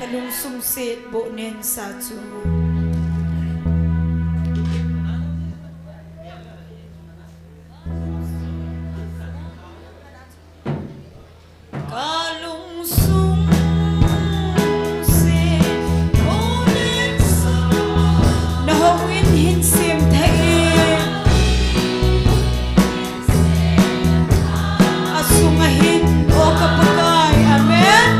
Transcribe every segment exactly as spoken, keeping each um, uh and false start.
Lungsung set boh nensa chu. Ka lungsung set boh nensa. Nahouin hin semthah in. Asunga hin, O ka Pakai. Amen.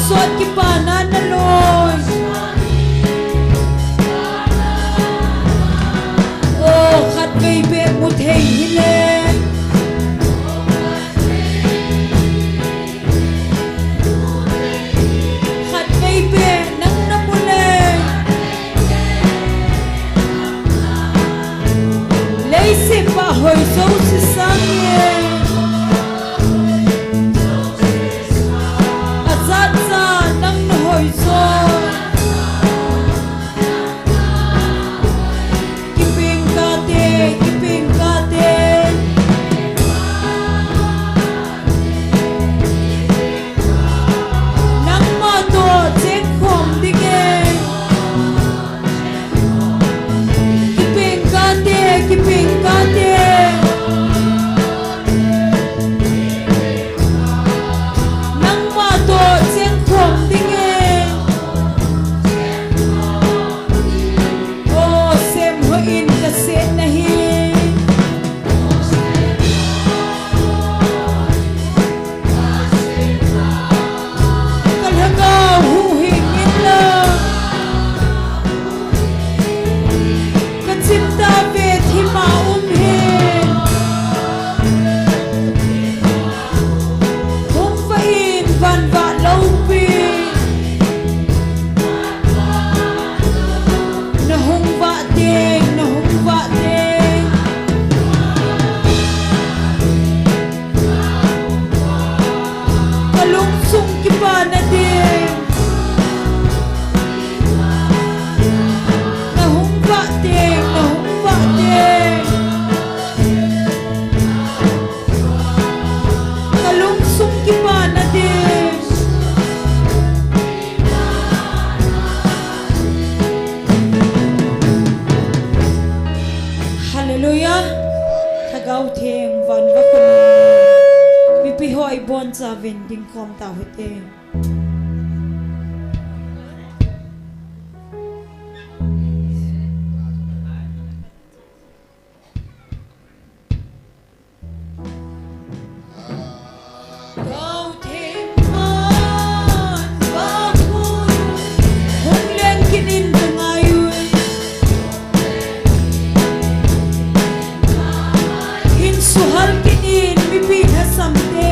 Sot kipana naloi. Oh, khatvei beh mu thei hile. Khatvei beh nang namu le. Leiset pa hoi jouse sang e. Ajat ja nang nahoi jo. Kipeng kate, kipeng kate. Nangma toh chengkhom ding e. Kipeng kate, kipeng kate. Nangma toh chengkhom ding e. Oh, semhoi in kasei nahi. Ka lhagao huhhing inlang, ka chimtah ve thima um hi. Hung vah in vanvah loupi. Na hung vah teng, na hung vah teng. Ka lungsung kipana ding. Na hung vah teng, na hung vah teng. Ka lungsung kipana ding. Hallelujah. Lhagao Theng van va khun. Mipi ho ibonchauvin dingkhom tauhite. Lhagao Theng van va khun, hung leng kit in ka ngai u. Hin suhal kit in mipi lhasam te.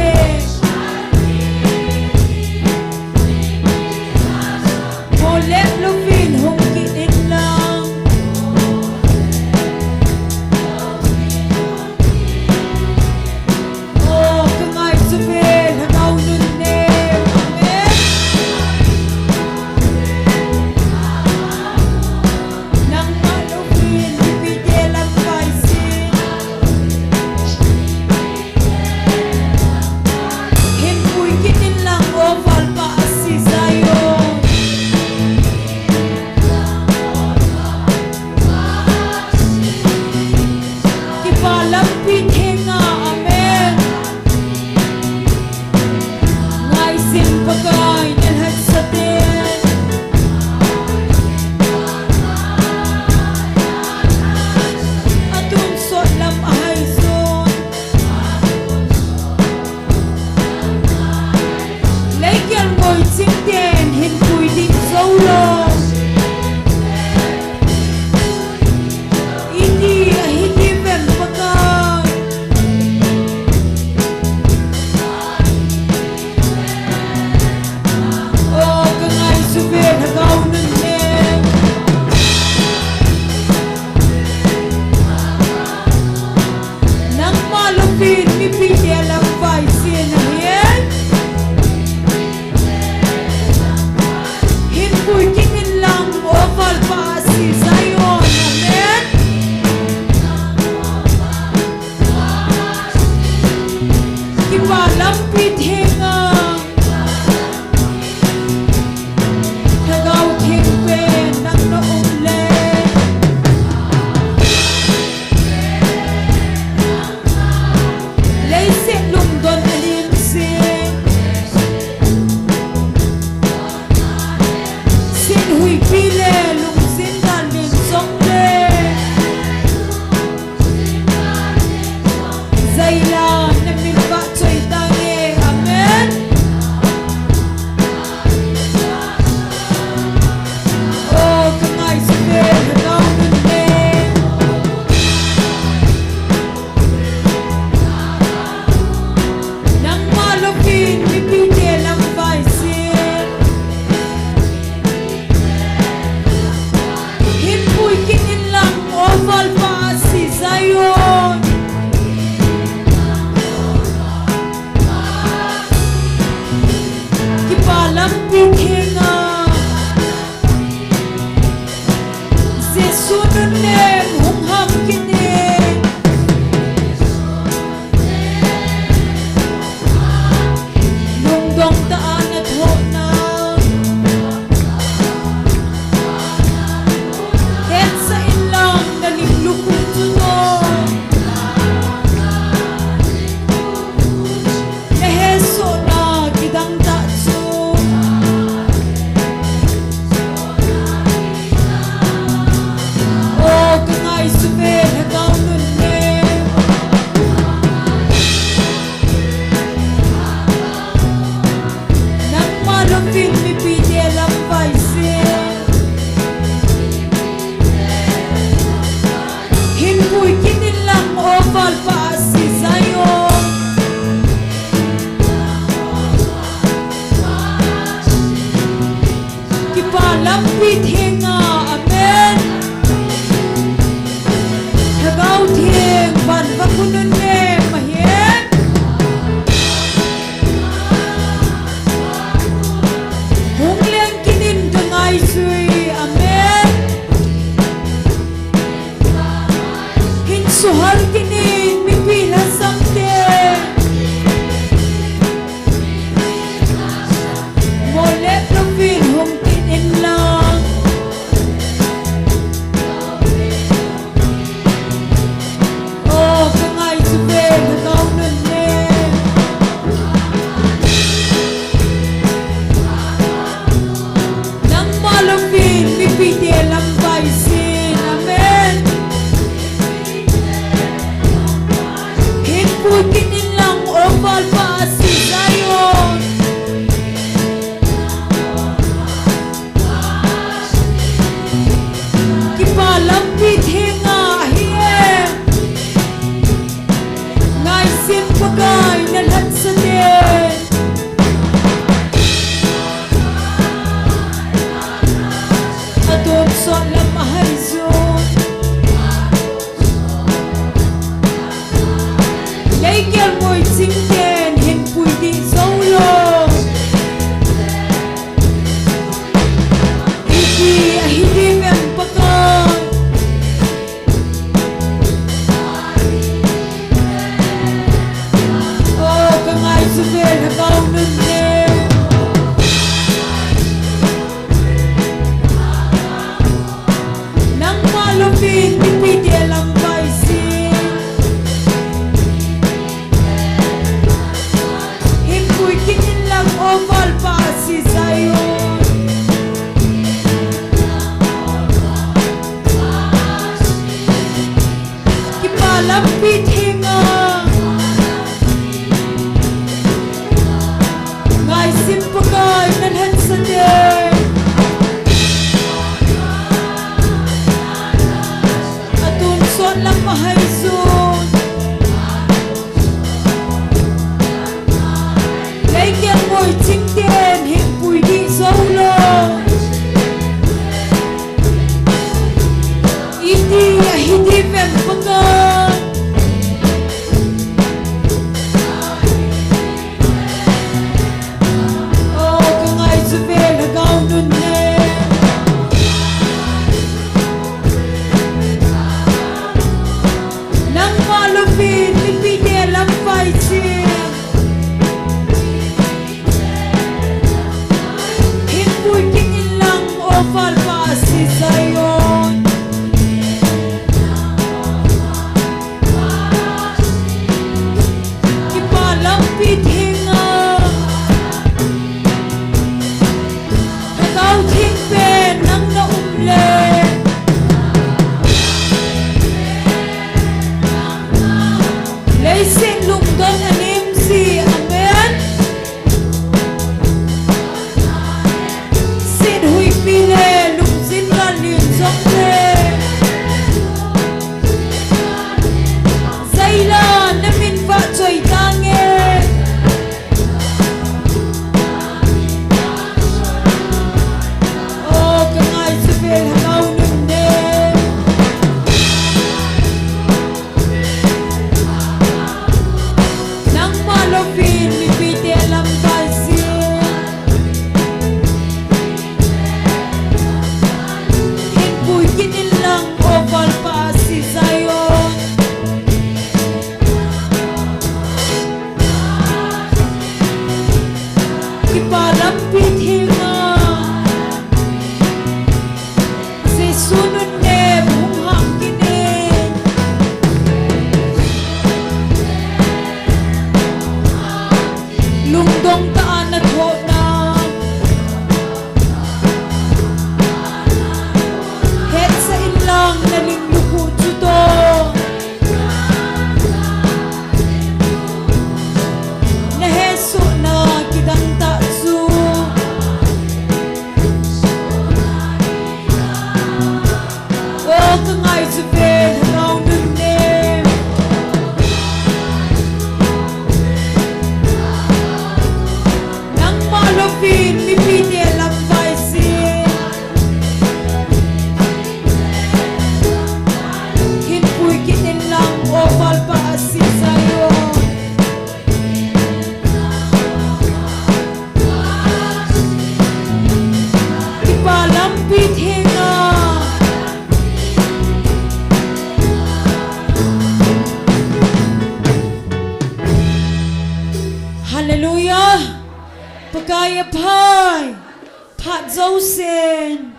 Josen.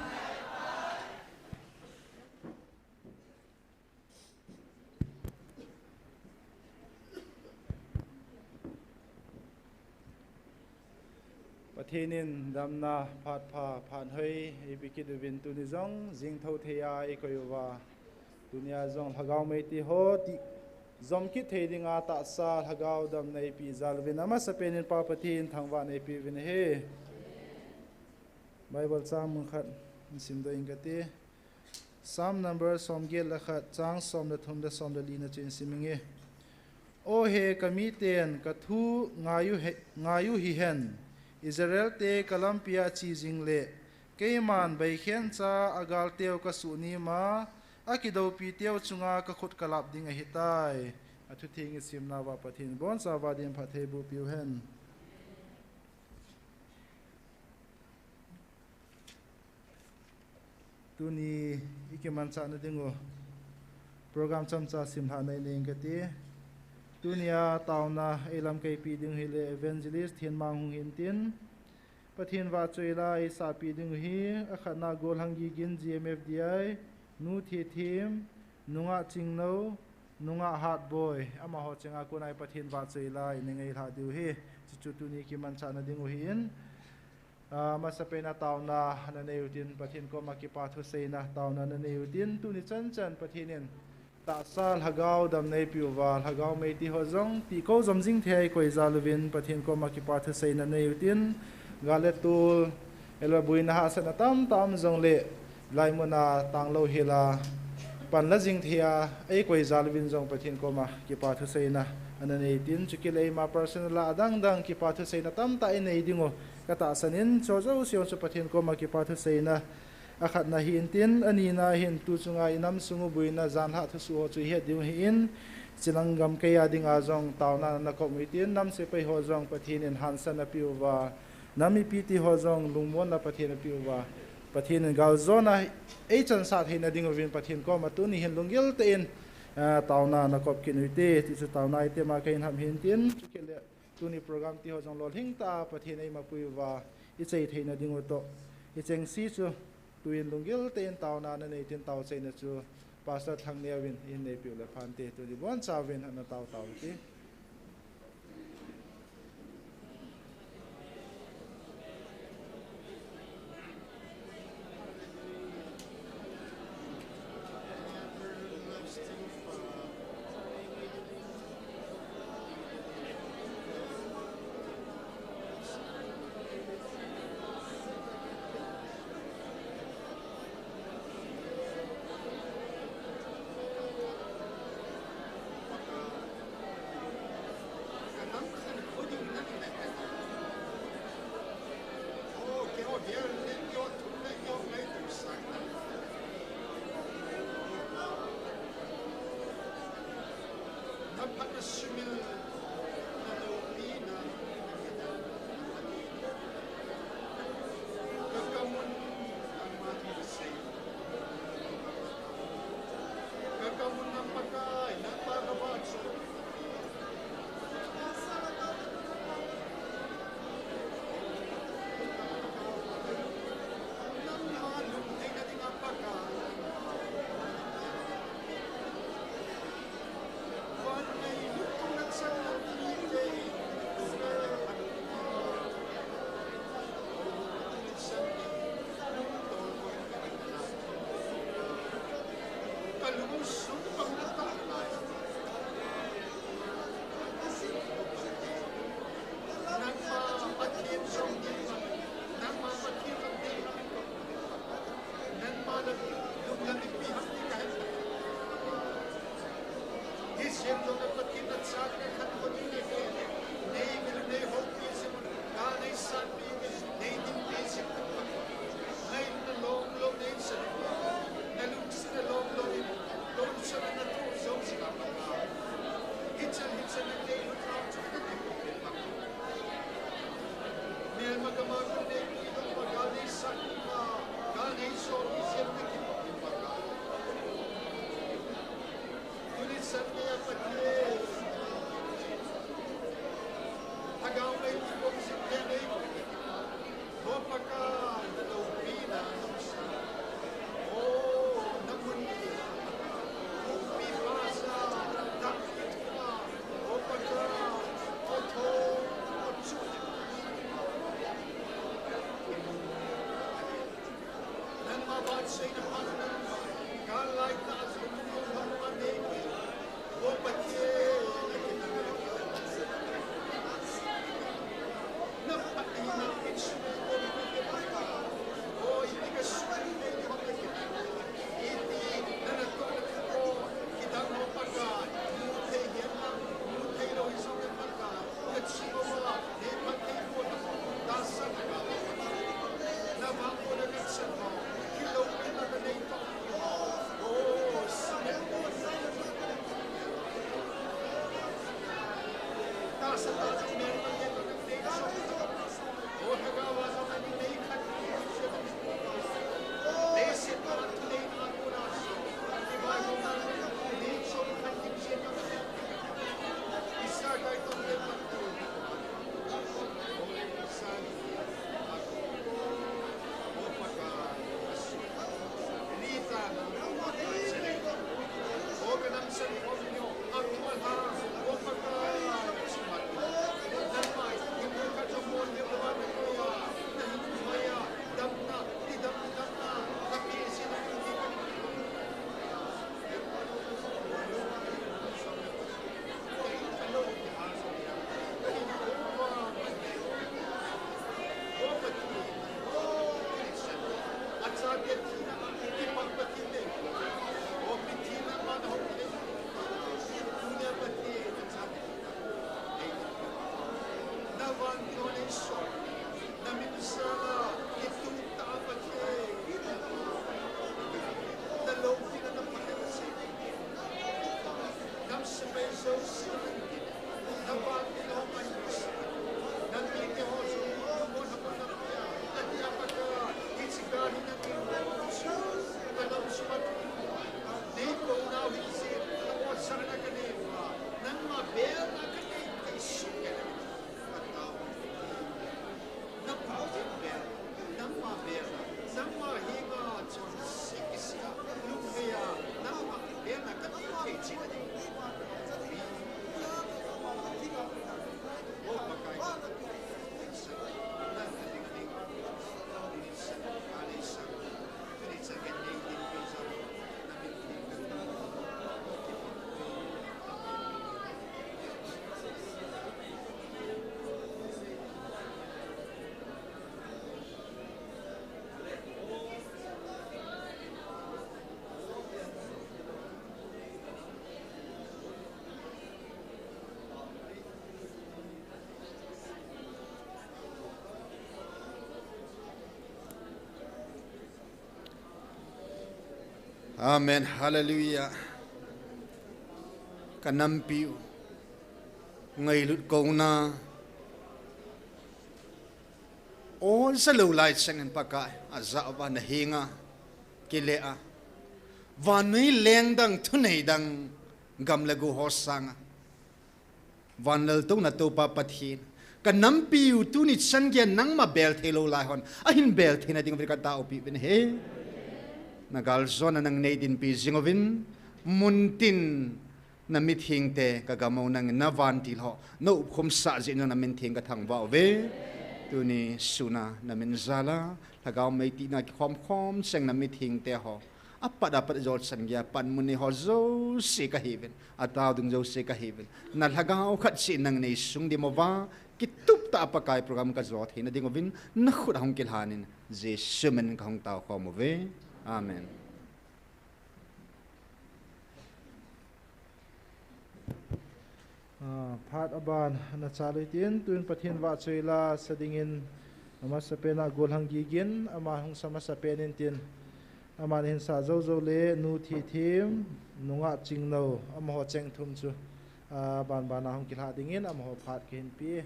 Pathen in damna phat pha, phat hoi, eipeh kit uvin tuni jong, jingthou thei a eikoi uva. Tunia jong lhagao meitei ho ti, jom kit thei dinga tahsa lhagao damna eipeh jal uvin, amasapen in Pa Pathen thangvahna eipeh uvin ahi. Bible chang mun khat in simdoh inge kati. Psalm number som get le khat, chang som le thum le som le li na chu in sim inge. O he, kamiten, kathu ngai u he, ngai u hihen. Israel te kalampia che jing le, keiman beikhen cha a galteu kasuh nim a, akidoupiteu chunga kakhut kalap ding ahitai. Athutheng isimna uva Pathen in abonchauva din phatthei eiboh peh u hen. Tuni ikimanchahna dingu program chomcha simlhahna inei inge kati. Tunia taona eilamkai peh ding hile Evangelist Thenmang hung hintin, Pathen vahchoila eisahpeh ding uhi, akhatna Golhang Gigin G M F D I, Nu Thethem, Nungah Chingnou, Nungah Hatboi, amaho chenga kona Pathen vahchoila inei ngailhah diu ahi. Chuchu tuni kimanchahna dingu ahin. Ah, amasapen a taona nanei utin, Pathen koma kipa thuseina taona nanei utin, tuni chanchan Pathen in tahsa lhagao damna eipeh uva, lhagao meitei ho jong tihkho jom jing thei a eikoi jal uvin, Pathen koma kipa thuseina nei utin, gal le tol, ahilouleh boina hahsatna tamtah um jongle, hilai muna tanglou hela, panla jing thei a eikoi jal uvin jong Pathen koma kipa thuseina nanei utin, chukit le eima personal a adang dang kipa thuseina tamtah inei dingu katahsan in, chujouse chu Pathen koma kipa thuseina akhatna hintin, anina hin tu chunga inam sung u boina janlhah thusoh ho chu ihet diu ahin, chilang gamkai a dinga jong taona nakop u hitin, nam sepai ho jong Pathen in hansanna apeh uva, nam mipite ho jong lungmonna Pathen in apeh uva, Pathen in galjona eichansah theina dinguvin Pathen koma tuni hin lunggil tah in, ah, taona nakop kit u hite, tichu taona item a kahin ham hintin, chukit le tuni program ti ho jong lolhing tah a Pathen in eimapui uva, ichai theina dingu toh, ichengse chu tuin lunggil tah in taona nanei utin, taochaina chu Pastor Thlangneo in eihin neipeh u le phante, tuni abonchauvin ana tao tau hite. Amen. Hallelujah. Ka nampi u ngailut kona o jalou lai changin Pakai, ajah uva na henga kile a, vannoi lengdang, thunei dang, gam le go ho sanga, van le lhang touna Toupa Pathen, ka nampi u tuni chan geiya nangma bel thei lou lai hon ahin bel theina ding uvin ka taopi uvin ahi. Na galjona nang nei dinpi jing uvin, muntin na mithengte ka gam u nangin na vantil ho na upkhum sah jeh in na min theng ka thangvah uve. Tuni suna na min jal a, Lhagao mei tina kikhom khom cheng na mithengte ho, apat apat jol chan geiya panmun nei ho jouse ka hiuvin, atao ding jouse ka hiuvin, na Lhagao khat cheh nang nei sung dim uva, kitup tah a Pakai program ka jo theina ding uvin, na khut a hung kilhan in, Jesu min in ka hung tao khom uve. Amen. Ah, phat aban na chalui tin, tun Pathen vahchoi la sa dingin, amasapen a Golhang Gigin, ama hung sa masapen in tin, aman ahin sa jou jou le, Nu Thithem, Nu Ngahchingnou, amaho cheng thum chu, ah, ban ban a hung kilha dingin, amaho phat kahin pe.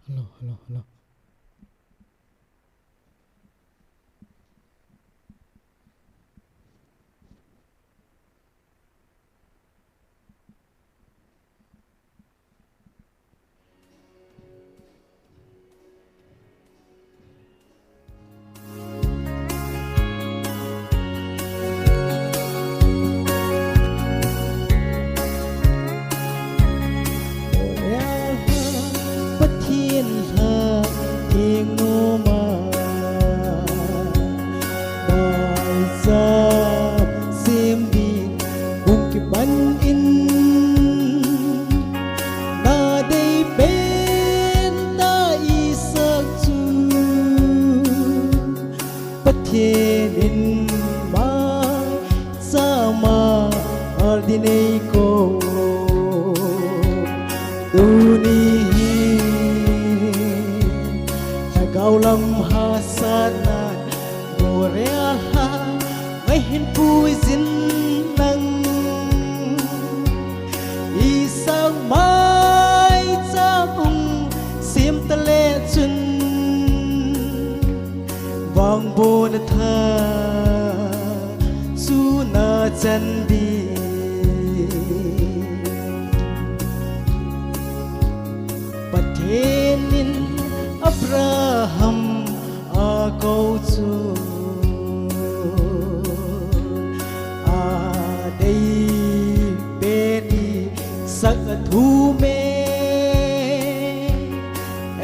Hello, hello, hello. Kiban in nadei pen tah Isak chu Pathen in maicham a aldin eikou. Tuni hin lhagao lam hahsatna Moriah lhang a hin puijin lang, Isak maicham hung sem tale chun, vangbohna tha chu na chan ding. Pathen in Abraham a kou chu adei pen Isak a thum e,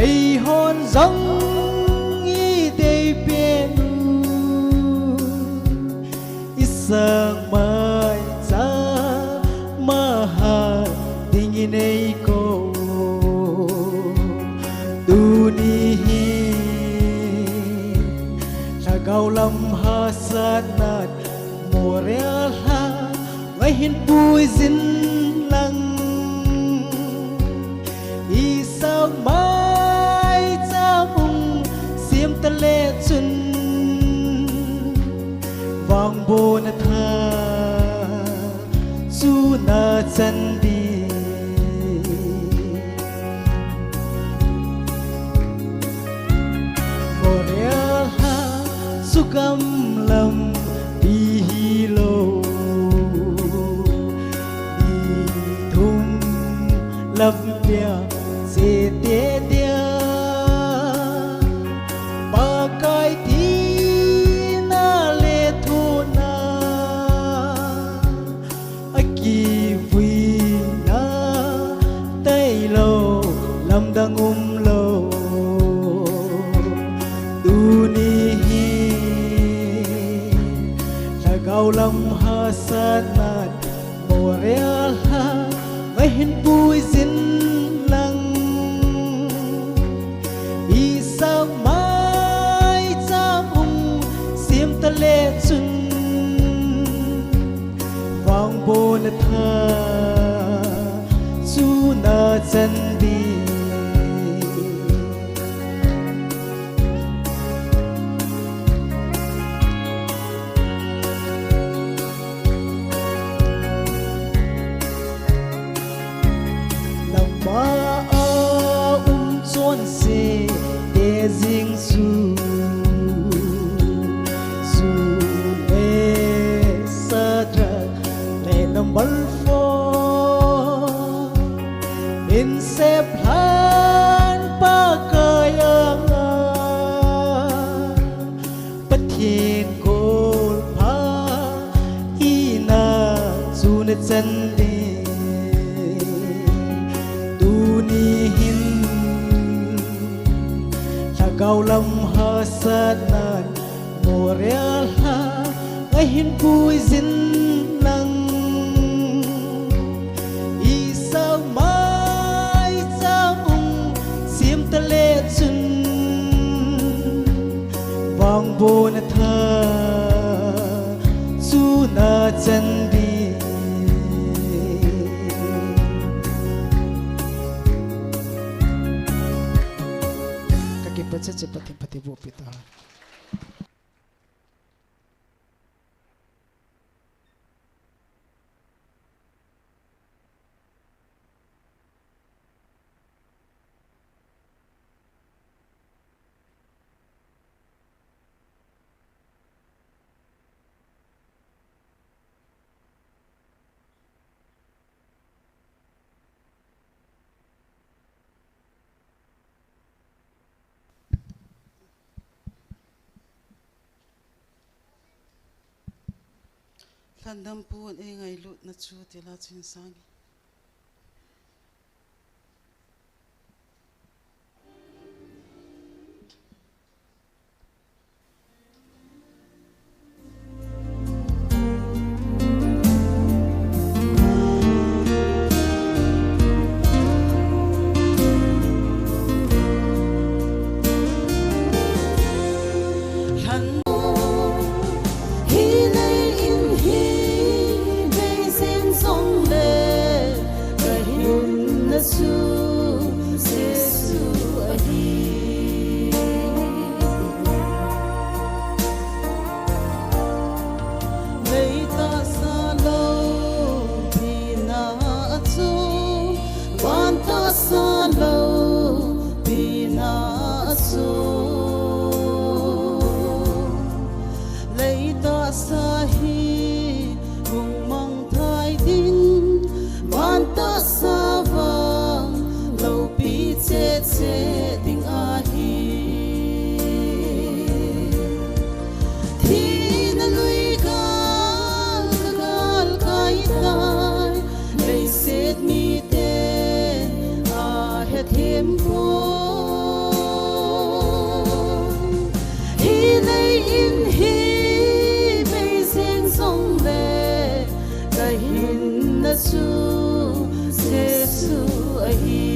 eihon jong idei pen u. Isak maicham a hat dingin eikou. Tuni hin lhagao lam hahsatna Moriah lhang a hin puijin lang, Isak maicham hung sem tale chun, vangbohna tha chu na chan ding. Moriah lhang chu gam lampi hilou, mi thum lampia che teitei a, Pakai tina le thohna a kivuina tailou, lamdang umlou. Tuni hin lhagao lam hahsatna Moriah lhang a hin puijin lang, Isak maicham hung sem tale chun, vangbohna tha chu na chan ding. Lama a um chonse te jing chu, chu le Shadrach le number four in sep lhan Pakai anga Pathen kolpha hina chu na chan ding. Tuni hin lhagao lam hahsatnan Moriah lhang a hin puijin lang, Isak maicham hung sem tale chun, vangbohna tha chu na chan ding. Ka kipa cheh cheh Pathen phatthei boh peh tahen. Lhandampu in eingailutna chu tila chun sang. Jesu ahi. Lei tahsa loupina a chu, van tahsa loupina a chu. Lei tahsa hi hung mangthai ding, van tahsa vang loupi cheh cheh ding ahi. Thina lui gal ka galkai tai, leiset mite a hethem poi. Hi lei in hi bei jeng jongle, ka hinna chu Jesu ahi.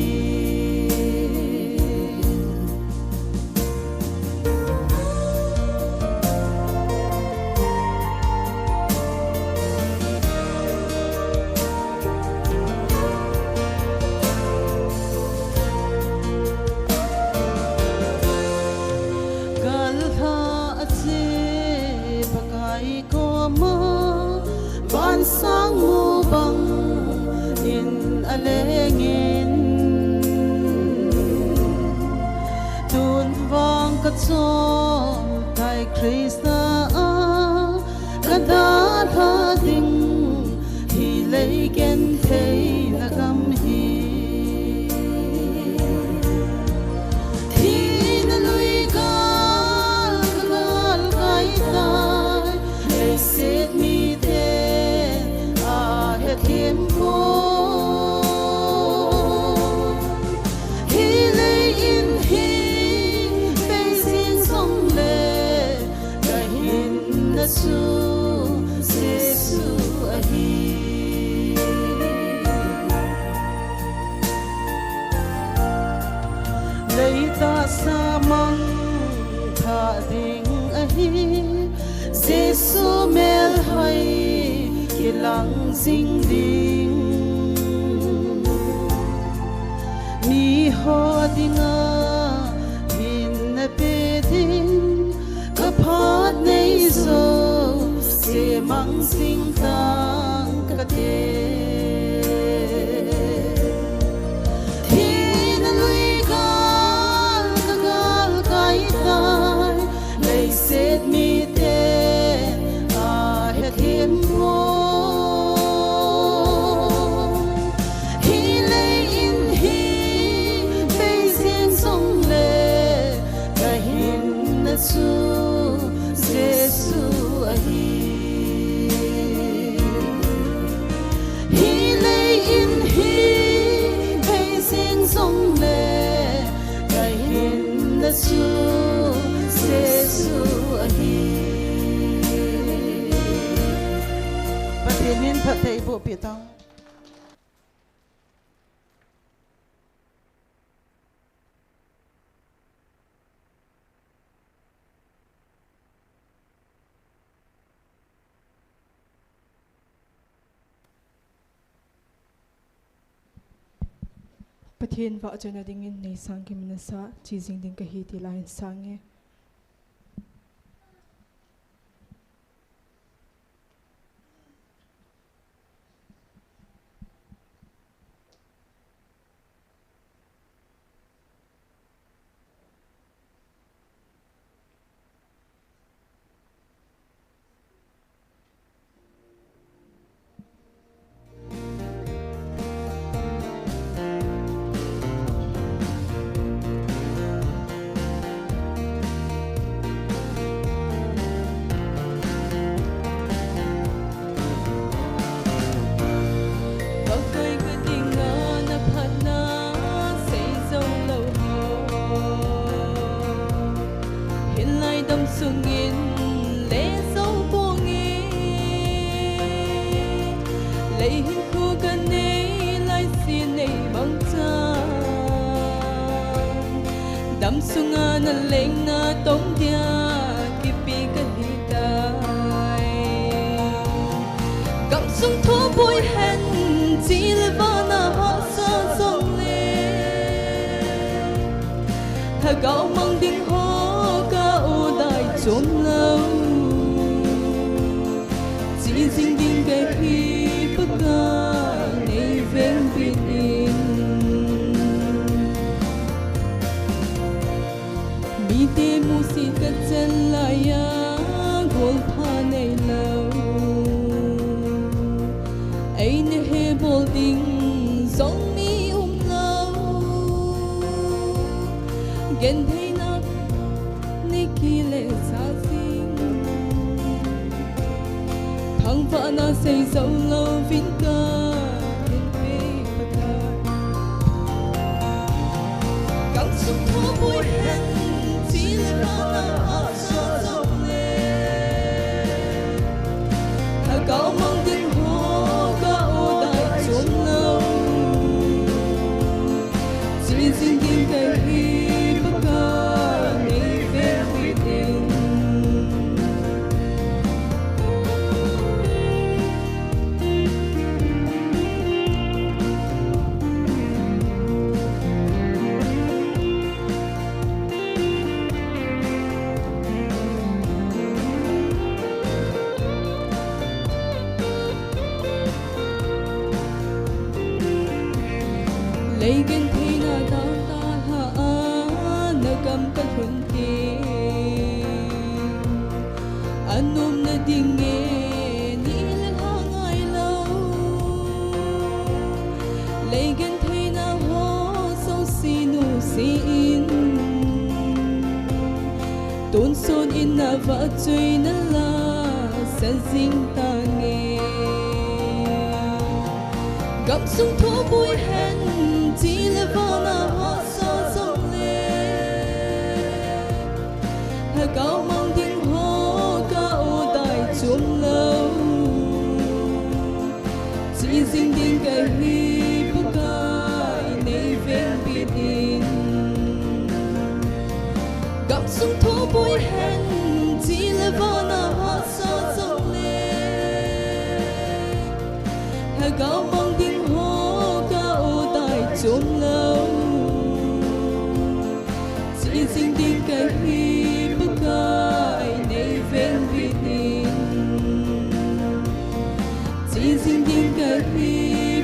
Galha a che Pakai koma, van sang mu bang in a leng in. Tun vang ka chom tai Krista a, ka dalha ding hi lei gentheina gam hi. Thina lui gal ka galkai tai, leiset mite a hethem poi. Hi lei in hi bei jeng jongle, ka hinna chu Jesu ahi. Lei tahsa mangthah ding ahi, Jesu melhoi kilang jing ding. Miho dinga min na pe ding, ka phat nei jouse mang jing tang kate. Thina lui gal ka galkai tai, leiset mite a hethem poi. Hi lei in hi bei jeng jongle, ka hinna chu Jesu ahi. Hi lei in hi bei jeng jongle, ka hinna chu Jesu ahi. Pathen in phattheiboh pi tang. Pathen vahchoina dingin nei sang kimin nasa, che jing ding kahi ti la hin sang e. Pakai ka dinga na phatna sei jou lou ho. Hilai dam sungin le jou ponge. Lei hin khu ka nei lai si nei bang cha. Dam sunga na lengna tong dia kipi ka hi tai. Gamsung thopoi hen, chule vana hahsa jong le, Kaumang ding ho ka o dai chom lo. Chi jing ding kahi Pakai nei veng bit in. Mite musit ka chan laiya gol pha nei lo. Ei na he bol ding jong mi um lo. Gentheina nei kile sa jing. Thangvahna sei jou louvin ka genthei Pakai. Gamsung thopui hen, chi le vana hahsa jongle. Lhagao mang ding ho ka o dai chom lo. Chi jing ding kahi Pakai nei veng bit in. Lei gentheina dang talha a na gam ka lhun ding. Anom na ding nge ni le lha ngai lo. Lei gentheina ho jouse nusi in. Tonsot in na vahchoina la sa jing tange. Gamsung thopui hen, chi le vana hahsa jongle. Lhagao mang ding ho ka o dai chom lo. Chi jing ding kahi Pakai nei veng bit in. Gamsung thopui hen, chi le vana hahsa jongle. Lhagao mang ding ho ka o dai chom lo. Chi jing ding kahi Pakai nei veng bit in. Chi jing ding kahi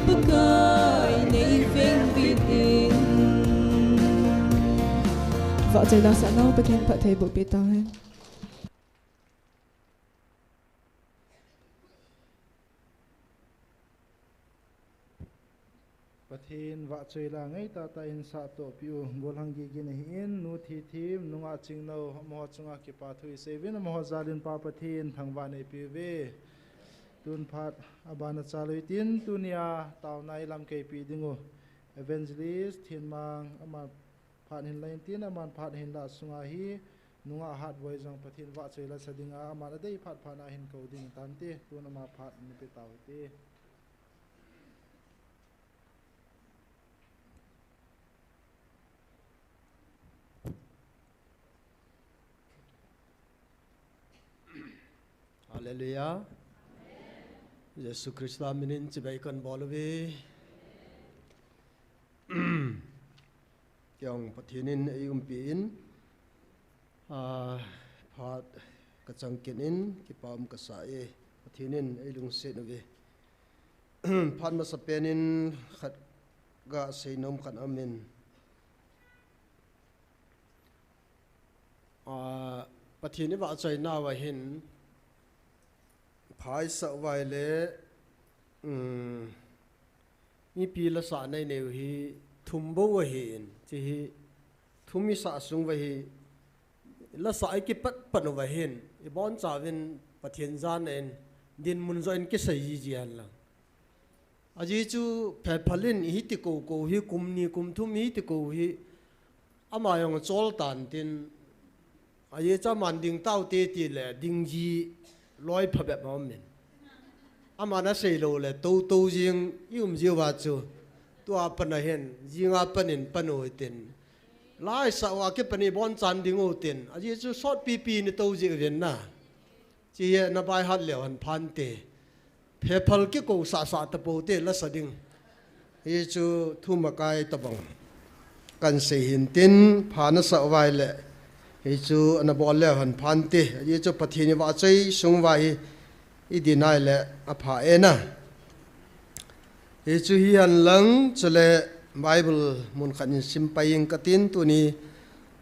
Pakai nei veng bit in. Vahchoi la sa nau Pathen phatthei boh peh tauhen. Pathen vahchoi la ngai tahtah in sah toh peh u, gollhang gigin ahin, nu Thithem, nungah Chingnou, amaho chunga kipa thu isei uvin, amaho jal in Pa Pathen thangvah in eipeh uve. Tun phat abana chal u hitin, tunia taona ilamkai peh ding u Evangelist Thinmang, aman phat hin la intin, aman phat hin la sunga hi, nungah Hatboi jong Pathen vahchoi la sa dinga, aman adei phat phat na hin kou ding tante, tun ama phat in pe tau hite. Hallelujah. Jesu Christa minin chibai kan bol uve. Kei jong Pathen in eiumpi in, ah, phat kachang kit in, kipa um kasa e, Pathen in eilungset uve. Phat masapen in khat gasei nom khat aumin. Ah, Pathen ivahchoi nauva hin, pha isah uva ahile, um, mipi lasah nei neiu hi thum bou ahin, hiche hi thum isah sung uva hi, lasah ikipat pat uva hin, ibonchauvin Pathen jana in, dinmun joh in kisei jiji henlang. Ajeh chu phephal in ihiti kou kou hi, kum ni kum thum ihiti kou hi, ama jong achol tan tin, ajeh chu aman ding taute tile, ding ji loi phabep aumin. Aman asei lou le, tou tou jing, ium jiuva chu, tua pat a hin, jinga pat in pan u hitin. Laisah uva kipat in ibonchan ding u tin, ajeh chu sotpipi in itou jiuvin na. Hiche hi na baihat leu hen phante. Phephal kikou sah sah tapou te lasa ding. Hichu thum akai tabang. Kan sei hin tin, pha na sa vai le, hi chu ana bol le hon phan ti, hi chu Pathen i va choi sung vai hi, i dinai le a pha e na. Hi chu hi han lang, chule Bible mun khat in sim pai ing ka tin, tuni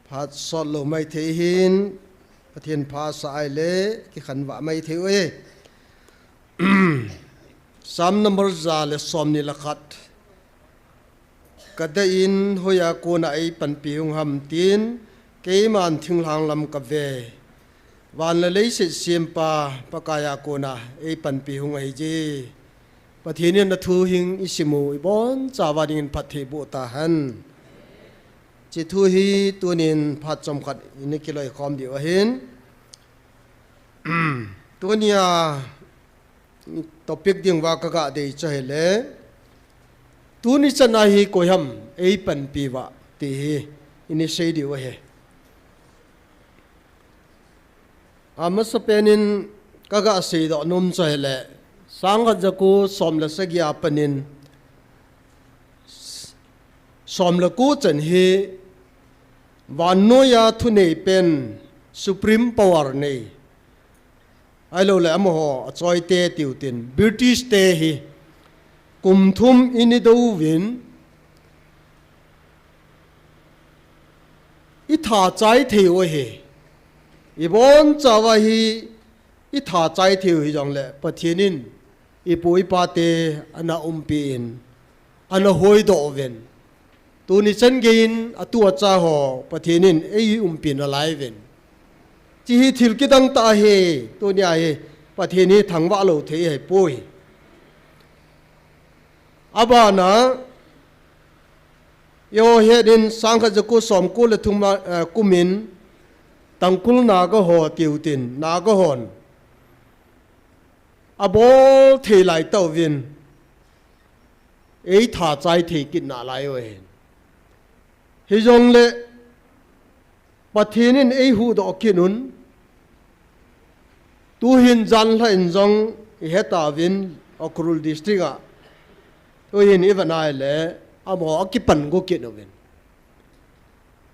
phat sot lo mai thei hin, Pathen pha sa ai le, ki khan va mai thei u e. Psalm number za le som ni le khat. Ka dei in hoiya kona ei panpi hung ham tin, keiman thinglhang lam ka ve. Van le leiset siampa Pakaiya kona ei panpi hung ahi ji. Pathen in a thu hing i sim u i bonchauva dingin phatthei boh ta hen. Chi thu hi tunin phat chomkhat in i kiloi khom diu ahin. Tunia topic ding va ka ga dei chu hile, tuni chana hi koi ham ei panpi va ti hi in i sei diu ahi. A masa pen in ka ga sei doh nom chu hile, sangkhat jako som le sagi a panin som le ko chan hi vannoiya thunei pen, supreme power nei. Ahilou le amaho a choite tiu tin, British te hi kum thum in i do uvin, i tha chai thei u ahi. I bonchauva hi i tha chai thei u hi jong le Pathen in i pu i pa te ana umpi in, ana hoidoh uvin. Tuni chan gei in a tu a cha ho Pathen in ei umpi nalai uvin. Chi hi thil kidang tah ahi, tunia hi Pathen hi thangvah lou thei ahi poi. A bana, yo het in sangkhat jako som ko le thum a, eh, kum in Tangkhul Naga ho tiu tin, Naga hon a bol thei lai tauvin, ei tha chai thei kit nalai u ahin. Hi jong le Pathen in ei huhdoh kit un. Tuhin jan lha in jong i he tauvin, Ukhrul District a. Tuhin i va nai le, amaho a kipan go kit uvin.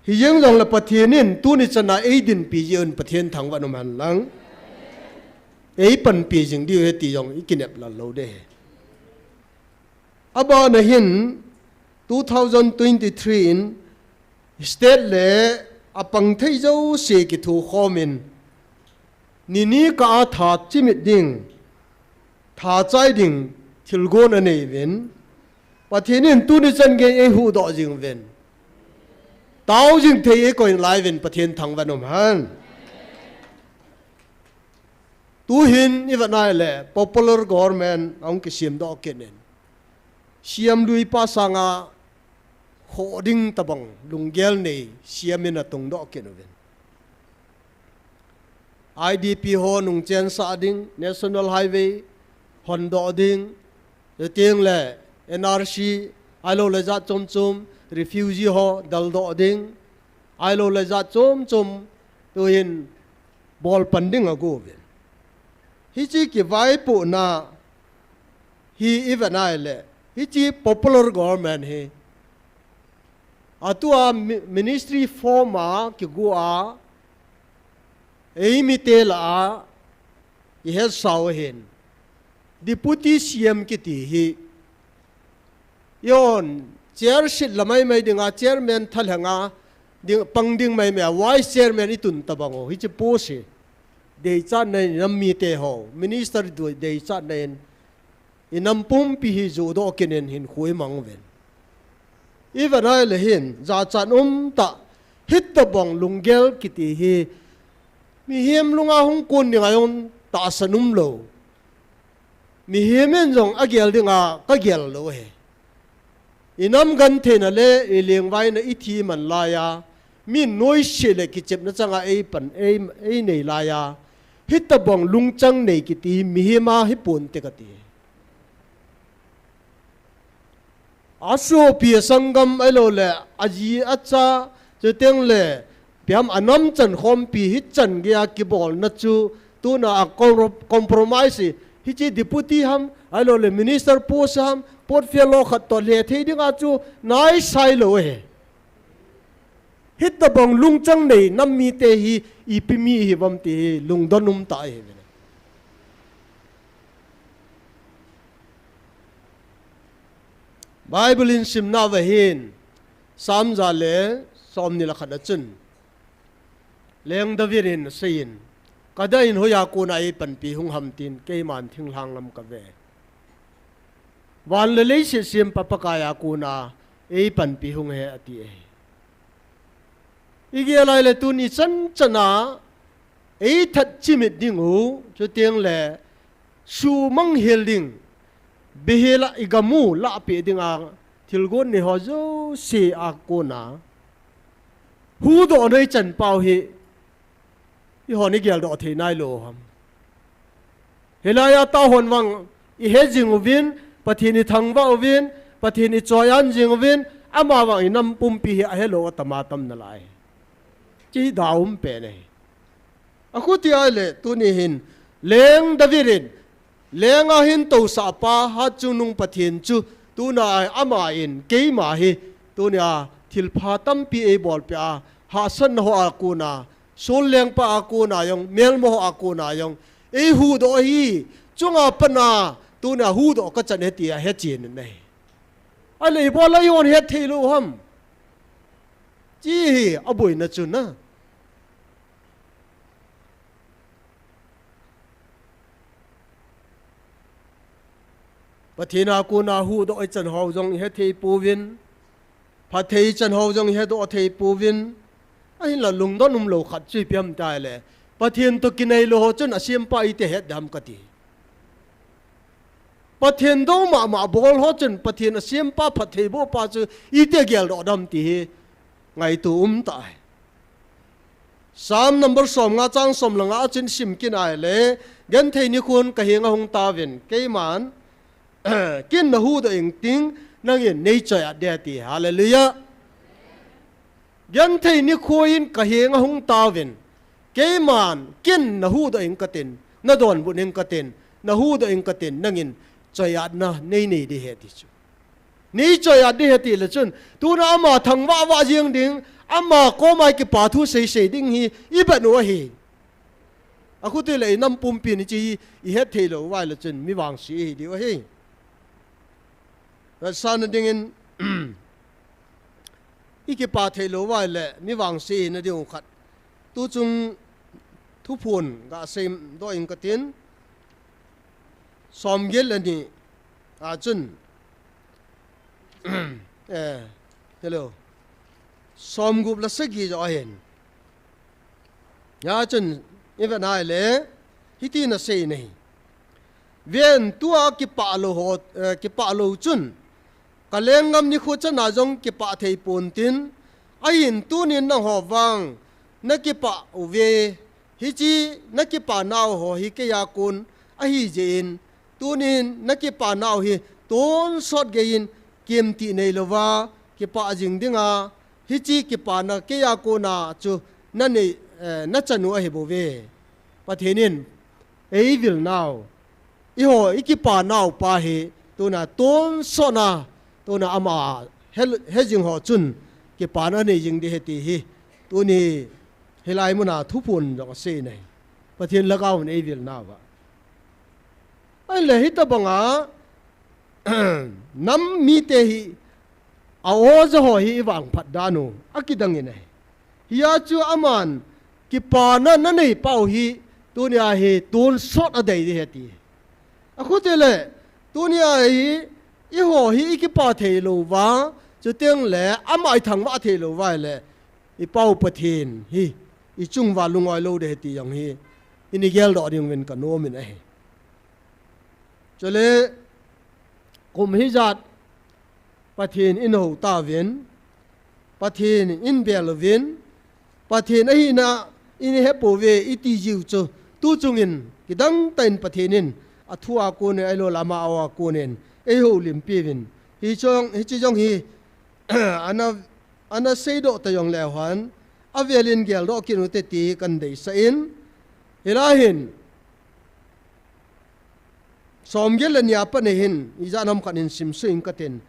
Hi jeng jong le Pathen in tuni chana ei dinpi jeh un Pathen thangvah in um hen lang. Ei panpi jing diu ahi ti jong i kinep lal lou ding ahi. A bana hin two thousand twenty-three in state le a pang thei jouse kithukhom in, ni ni kah a tha chimit ding, tha chai ding thilgon a nei uvin, Pathen in tuni chan gei ei huhdoh jing uvin. Tao jing thei ei koi nalai uvin Pathen thangvah in um hen. Tuhin i va nai le popular government a hung kisem doh kit in, C M lui pa sanga khoh ding tabang lunggel nei C M in a tong doh kit uvin. I D P ho nung chensah ding, National Highway hon doh ding, chuteng le N R C, ahilou le jat chom chom, refugee ho del doh ding, ahilou le jat chom chom, tuhin bol pan ding a go uvin. Hiche kivaipohna hi i va nai le, hiche popular government hi, a tua mi-, ministry form a kigo a, ei mite lah a, i hetsau ahin. Deputy C M kiti hi, yon, chair sit la mai mai ding a, chairman thalheng a, ding, pang ding mai mai a, vice chairman i tun tabang u, hiche post hi. Deichatna in i nam mite ho, minister du-, deichatna in, i nam pumpi hi judoh kit in hinkho i mang uvin. I va nai le hin, jachat um tah, hitabang lunggel kiti hi, mihem lunga hung kon ding a jong tahsan um lou. Mihem in jong a gel ding a ka gel lou ahi. I nam gentheina le i lengvaina i thi man lai a, mi noise le kichepna chang a ei pan, ei, ei nei lai a, hitabang lungchang nei kiti hi mihem a hi ponte kati. A sopi a sanggam ahilou le, a ji a cha, chuteng le, ipi ham a nam chankhompi hichan gei a kibolna chu, tuna a compro-, compromise hi, hiche deputy ham, ahilou le minister post ham, portfolio khat toh le thei ding a chu, nai sai lou ahi. Hitabang lungchang nei nam mite hi ipi mi hi vam ti hi lungdon um ta hi. Bible in simna va hin, Psalm za le som ni le khat a chun, Leng David in asei in, ka da in hoiya kona ei panpi hung ham tin, keiman thinglhang lam ka ve. Van le leiset sempa Pakai a kona ei panpi hung e ati e. I gel lai le tuni chan chan a ei that chimit ding u, chuteng le sumang hel ding, bihela i gam u lahpeh ding a thilgon nei ho jouse a kona huhdoh nei chan pau hi, i hon i geldoh thei nai lou ham. Hilai a tah hon vang i he jing uvin, Pathen i thangvah uvin, Pathen i choi-at jing uvin, ama vang i nam pumpi hi a helou a tam a tam nalai. Chi da um pen e. Akhuti a le tuni hin, Leng David in, Leng a hin tousah pa, Hatchungnung Pathen chu, tuna a ama in, keima hi, tuni a thilpha tampi ei bolpeh a, hahsatna ho a kona, Saul lengpa a kona jong, melma ho a kona jong, ei huhdoh hi, chunga pat a, tuna huhdoh ka chan e ti a hechen in ahi. A le i bol a i hon het thei lou ham. Chi hi a boina chu na. Pathen a kona huhdoh i chan ho jong i he thei pouvin, phatthei i chan ho jong i hedoh thei pouvin, ahinla lungdon um lou khat chu ipi ham ti a le, Pathen toh kinai lou ho chun a sempa iti a het dem kati. Pathen dou mama bol ho chun Pathen a sempa phatthei boh pa chu iti a geldoh dem ti hi ngaito um ta e. Psalm number som nga chang som le nga a chun sim kit a le, genthei nikhon ka henga hung tauvin, keiman, kin na huhdoh ing ting, nangin nei choi-at ding ati. Hallelujah. Genthei nikho in ka henga hung tauvin, keiman, kin na huhdoh ing katin, na donbut ing katin, na huhdoh ing katin, nangin choi-atna nei nei ding ahi ti chu. Nei choi-at ding ahi ti le chun, tuna ama thangvah vah jing ding, ama koma i kipa thu sei sei ding hi, i bet u ahi. Akhuti le i nam pumpi ni chi hi, i het thei lou vai le chun, mi vangse i hi diu ahi. Vetsahna dingin, i kipa thei lou vai le, mi vangse i hina diu khat. Tuchung thuphon ga seidoh ing katin, som get le ni a chun, eh, hello. Som gup le sagi joh ahin. Hia chun, i vet a le, hiti na sei in ahi. Ven tua kipah lou ho, eh, kipah lou chun, ka lenggam nikho chan a jong kipah thei pon tin, ahin tunin nangho vang, na kipah uve, hiche na kipa nau ho hi kei a kon ahi jeh in, tunin na kipa nau hi tonsot gei in kemtih nei louva, kipah jing dinga, hiche kipana kei a kona chu na nei, eh, na chan u ahi bouve. Pathen in, ei vil nau, eiho, i kipa nau pa hi, tuna tonsot na, tuna ama he, he jing ho chun, kipana nei jing ding ahi ti hi, tuni hilai muna thuphon jong asei in ahi. Pathen lhagao in ei vil nauva. Ahile hitabanga, nam mite hi, a-o ja ho hi i vangphat dan u, akidang in ahi. Hia chu aman, kipana na nei pau hi, tunia hi, tonsot a dei ding ahi ati. Akhuti le, tunia hi, eiho hi i kipa thei louva, chuteng le, ama i thangvah thei louva le, i Pa u Pathen hi, i chunguva lungoi lou ding ahi ti jong hi, i ni geldoh ding uvin ka nom in ahi. Chule, kum hijat, Pathen in hou tauvin, Pathen in bel uvin, Pathen ahina in hepouve i ti jiu chu, tuchungin kidang tah in Pathen in a thu a konin, ahilou le ama a-o a konin, ei houlimpi uvin. Hiche jong, hiche jong hi, ana, ana seidoh ta jong leu hen, avel in geldoh kit u hite ti kan deisah in, hilai hin, Som get le ni a pat hin, ijat ham khat in simsuh ing katin.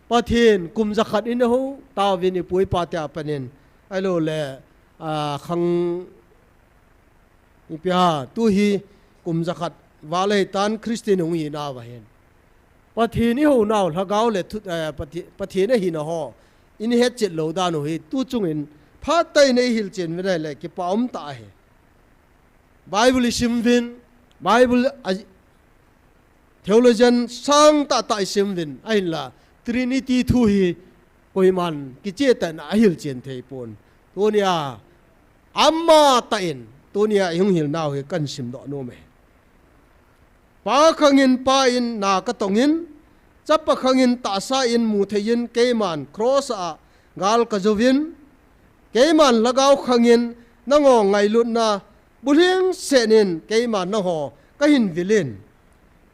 Pathen, kum jakhat in hou tauvin i pu i pa te a pat in. Ahilou le, a, khang ipi ham, tu hi kum jakhat val ahitan Christian hung hinau ahin. Pathen i hounau, lhagao le thu, eh, Pathe-, Pathen ahina ho i hetchet lou dan u hi, tu chungin phatah in i hilchen uvin ahile, kipa um tah ahi. Bible i sim uvin, Bible a, theologian sang tah tah i sim uvin, ahinla Trinity thu hi koiman kicheh tah in a hilchen thei pon. Tunia, ama tah in, tunia i hung hilnau hi kan simdoh nom e. Pa khangin Pa in na ka tongin, Chapa khangin tahsa in mu thei in keiman cross a gal ka jouvin, keiman lhagao khangin nangho ngailutna bulhing seh in keiman nangho ka hin vil in,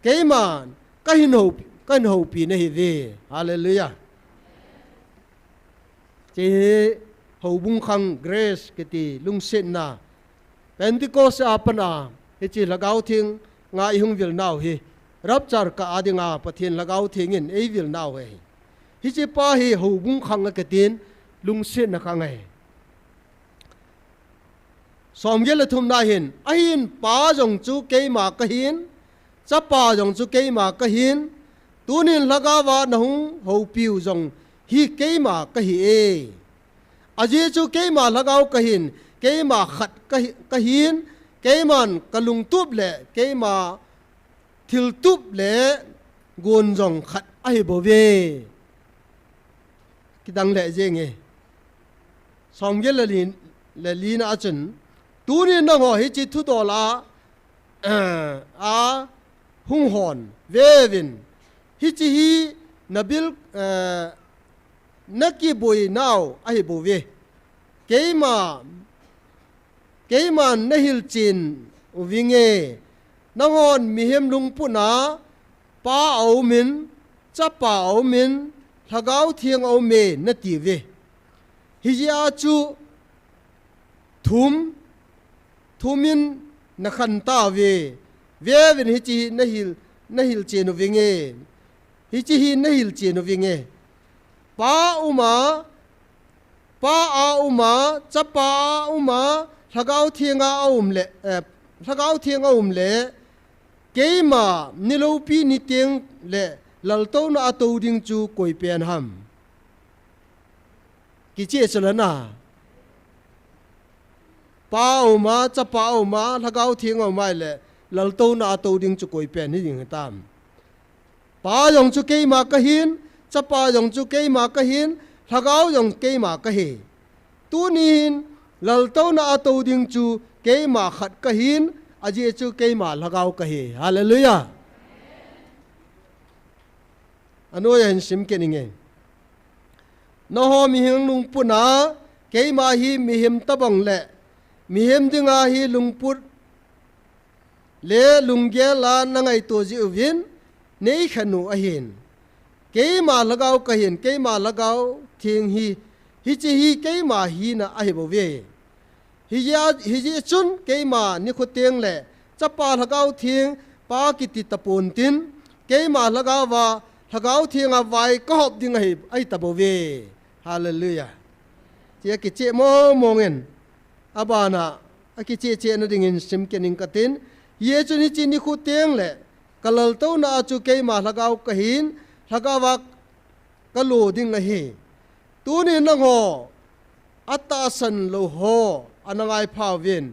keiman ka hin hou, ka hin houpi nahi uve. Hallelujah. Hiche hi houbung khang grace kiti lungsetna. Pentecost a pat a, hiche Lhagao Theng a i hung vilnau hi, rapture kah a dinga Pathen Lhagao Theng in ei vilnau ahi. Hiche pa hi houbung khang akitin, lungsetna khang ahi. Somget le thumna hin, ahin Pa jong chu keima kahin, Chapa jong chu keima kahin, tunin Lhagao a na hung houpiu jong hi keima kahi e. Ajeh chu keima Lhagao kahin, keima khat kahi, kahin, keiman ka lungtup le keima thiltup le gon jong khat ahi bouve. Kidang lheh jenge. Somget le li, le lina a chun, tunin nangho hiche thudol a, eh, a hung hon veuvin. Hiche hi na bil, eh, na kiboinau ahi bouve. Keima, keiman na hilchen uvinge. Nanghon mihem lungput a Pa aumin, Chapa aumin, Lhagao Theng aume nati uve. Hijeh a chu thum, thumin na khen tauve. Veuvin hiche hi na hil, na hilchen uvinge. Hiche hi na hilchen uvinge. Pa uma, Pa a uma, Chapa a uma, Lhagao Theng a aum le, eh, Lhagao Theng a um le, keima ni loupi ni teng le laltouna a tou ding chu koi pen ham. Kicheh chu la na. Pa a uma, Chapa a uma, Lhagao Theng a uma le, laltouna a tou ding chu koi pen hi ding hitam. Pa jong chu keima kahin, Chapa jong chu keima kahin, Lhagao jong keima kahi. Tunin, laltouna a tou ding chu keima khat kahin, ajeh chu keima Lhagao kahi. Hallelujah. Anoiya hin sim kit inge. Nangho mihem lungput a, keima hi mihem tobang le, mihem dinga hi lungput le lunggel a na ngaito jeh uvin, nei khen u ahin. Keima Lhagao kahin, keima Lhagao Theng hi, hiche hi keima hina ahi bouve. Hijeh a, hijeh chun keima nikho teng le, Chapa Lhagao Theng, Pa kiti tapon tin, keima Lhagao a, Lhagao Theng a vai kahop ding ahi, ahi tabouve. Hallelujah. Hiche akicheh mong mong in, abana, akicheh cheh na dingin sim kit ing katin, hijeh chun hiche nikho teng le, ka laltouna a chu keima Lhagao kahin, Lhagao a kalo ding ahi. Tunin nangho, atahsan lou ho, ana ngai phauvin.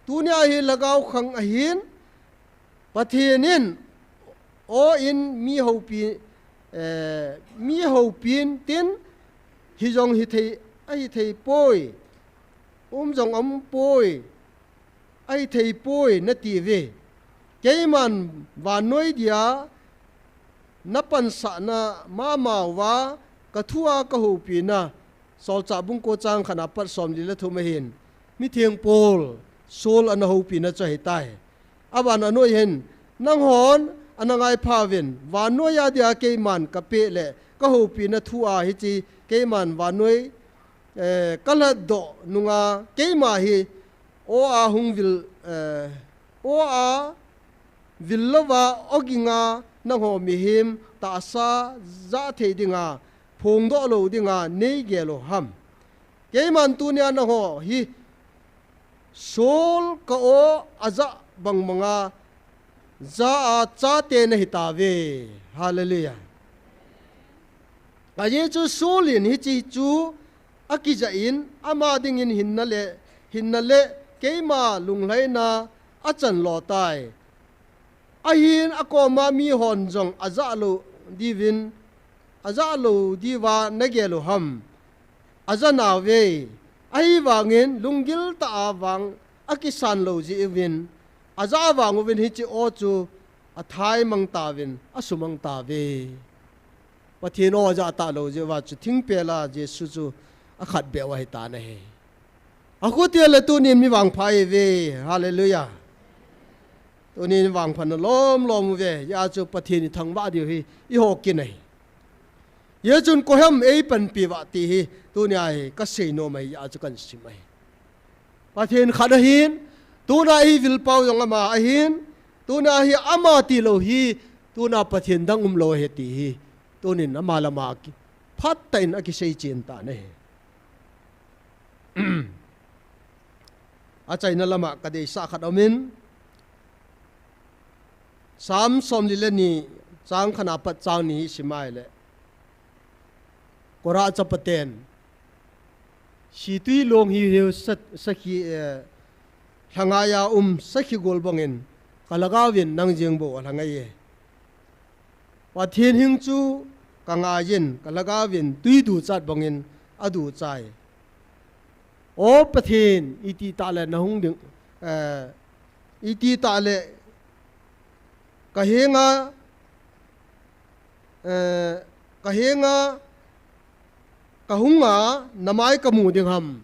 Tunia hi Lhagao khang ahin, Pathen in, o in mi houpi, eh, mi houpin tin, hi jong hi thei, ahi thei poi, um jong um poi, ahi thei poi nati uve. Keiman vannoi dia na pansahna mama uva ka thu a ka houpina, Solchah bung ko chang khat a pat somli le thum ahin. Mitheng Paul, Saul ana houpina chu ahitai. Aban anoi hin, nanghon ana ngai phauvin, vannoi a dia keiman ka peh le ka houpina thu a hiche keiman vannoi, eh, ka lhatdoh nunga keima hi o a hung vil, eh, o a vil louva, o ginga nangho mihem tahsa jah thei dinga, phongdoh lou dinga nei gel u ham. Keiman tunia nangho hi Saul ka-o aja bang banga ja a chate nahitauve. Hallelujah. Ajeh chu Saul in hiche chu akija in ama dingin hinna le, hinna le keima lunglhaina achan lou tai. Ahin akoma mihon jong aja lou diuvin, aja lou diuva nagel u ham? Aja nauve. Ahivangin lunggil tah a vang akisan lou jeh uvin, aja vang uvin hiche o chu athai mang tauvin, asumang tauve. Pathen o aja talou jeh uva chu thingpel a Jesu chu akhat beh u ahitan ahi. Akhuti le tunin mi vangpha ive. Hallelujah. Tunin vangpha na lom lom uve. Hijeh chun Pathen ithangvah diu hi iho kin ahi. Hijeh chun koiham eipanpi uva ti hi tunia hi kasei nom ahi, hijeh chun kahin sim ahi. Pathen khat ahin, tuna hi vilpau jong ama ahin, tuna hi ama tilou hi, tuna Pathen dang umlou ahi ti hi, tunin ama le ama ki, phatah in akisei chen tan ahi. Achaina lama kadeisah khat aumin, Psalm somli le ni, chang khatna pat chang ni hi sim a ahile, Korah chapaten Situi long hi hiu sa, sakhi, eh, lhangai a um sakhi gol bangin, ka lhagaovin nang jeng bou alhangai e. Pathen hing chu ka ngaiyin, ka lhagaovin tui duchat bangin aduchai. O Pathen, iti tah le nahung ding, eh, iti tah le ka henga, eh, ka henga, ka hunga, namai kamu ding ham,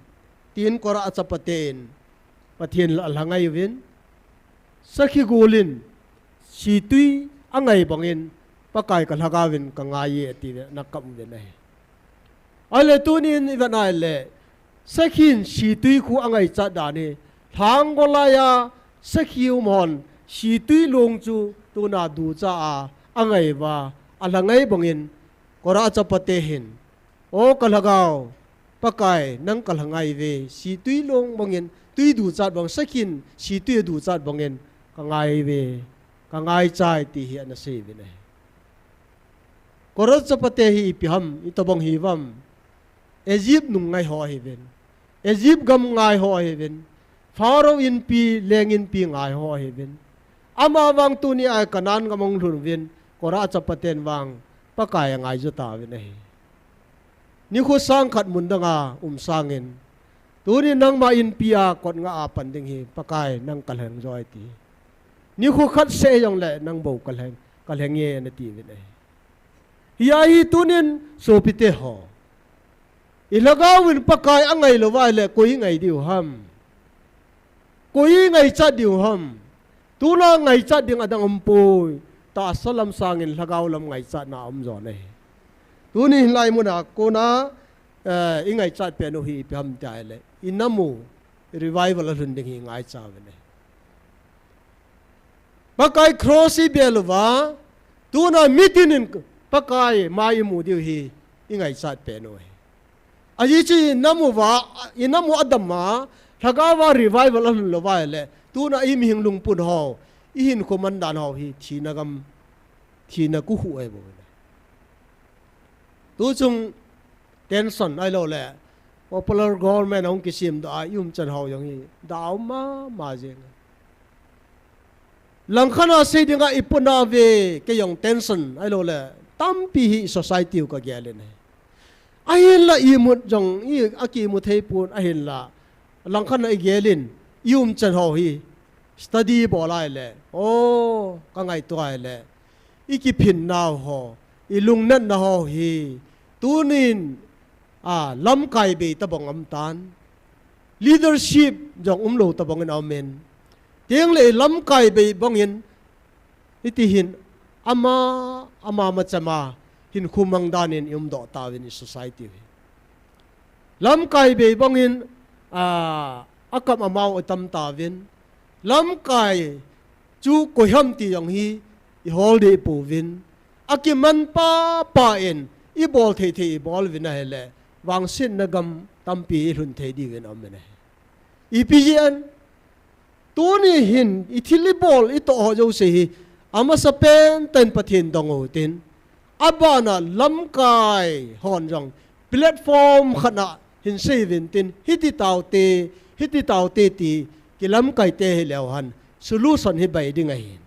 tin Korah chapaten Pathen la alhangai uvin, sakhi gol in, situi angai bangin, Pakai ka lhagaovin ka ngai e, ati uve, ana kap uve ahi. Ahile tunin ivet a ahile, sakhin situi khu angaichat dan hi, lhang golai a sakhi um hon, situi long chu tuna ducha a angai uva, alhangai bangin, Korah chapate hin, O ka lhagao, Pakai, nang ka lhangai uve, situi long bangin, tui duchat bang, sakhin situi aduchat bangin, ka ngai uve, ka ngaichai ti hi ana sei uvin ahi. Korah chapate hi ipi ham, itobang hiuvem. Egypt nung ngai ho ahiuvin. Egypt gam ngai ho ahiuvin. Pharaoh inpi, leng inpi ngai ho ahiuvin. Ama vang tuni a Canaan gam ahung lhun uvin, Korah chapaten vang Pakai angaiju tauvin ahi. Nikho sang khat mun danga um sangin, tuni nangma inpi a kot nga a pan ding hi, Pakai nang ka lheng joi ti. Nikho khat seh jongle nang bou ka lheng, ka lheng e nati uvin ahi. Hia hi tunin sopite ho, i lhagaovin Pakai angai lou uva ahile koi i ngai diu ham? Koi i ngaichat diu ham? Tuna ngaichat ding adang umpoi. Tahsa lam sangin lhagao lam ngaichatna aum jo ahi. Tuni hilai muna kona, eh, i ngaichat pen u hi ipi ham tia ahile, i nam u revival alhun ding hi i ngaicha uvin ahi. Pakai cross i bel uva, tuna mitinin Pakai mai i mu diu hi i ngaichat pen u ahi. Ajeh chu i nam uva, i nam u adam a, lhagao va revival alhun lou uva ahile, tuna i mihing lungput ho, i hinkho man dan ho hi thina gam, thina kikhuh ahi bou. Tuchung tension ahilou le, popular government ahung kisem doh a, i umchan ho jong hi, down mama jeng. Langkhat a sei dinga i puna ve, kei jong tension ahilou le, tampi hi society u ka gel in ahi. Ahinla imut jong, i, aki imu thei pon ahinla. Langkhat a i gel in, i umchan ho hi, study bol a ahile, o, ka ngaito a ahile, i kiphin nau ho, i lungnatna ho hi, tunin, a, lamkai bei tabang aum tan. Leadership jong umlou tabang in aum in. Tengle i lamkai bei bangin, hiti hin ama, ama machama hinkho mang danin i umdoh tauvin i society hi. Lamkai bei bangin, a, akam amau i tam tauvin. Lamkai chu koi ham ti jong hi i hol deh pouvin. Akiman papa in i bol thei thei i bol uvin ahile, vangsetna gam tampi ilhun thei diuvin aum in ahi. Ipi jeh ham, tuni hin ithil ibol itoh ho jouse hi, amasa pen tah in Pathen dong utin, abana lamkai hon jong platform khat a hin sei uvin tin, hiti taute, hiti taute ti, kilamkai te hileu hen, solution hi bai ding ahi.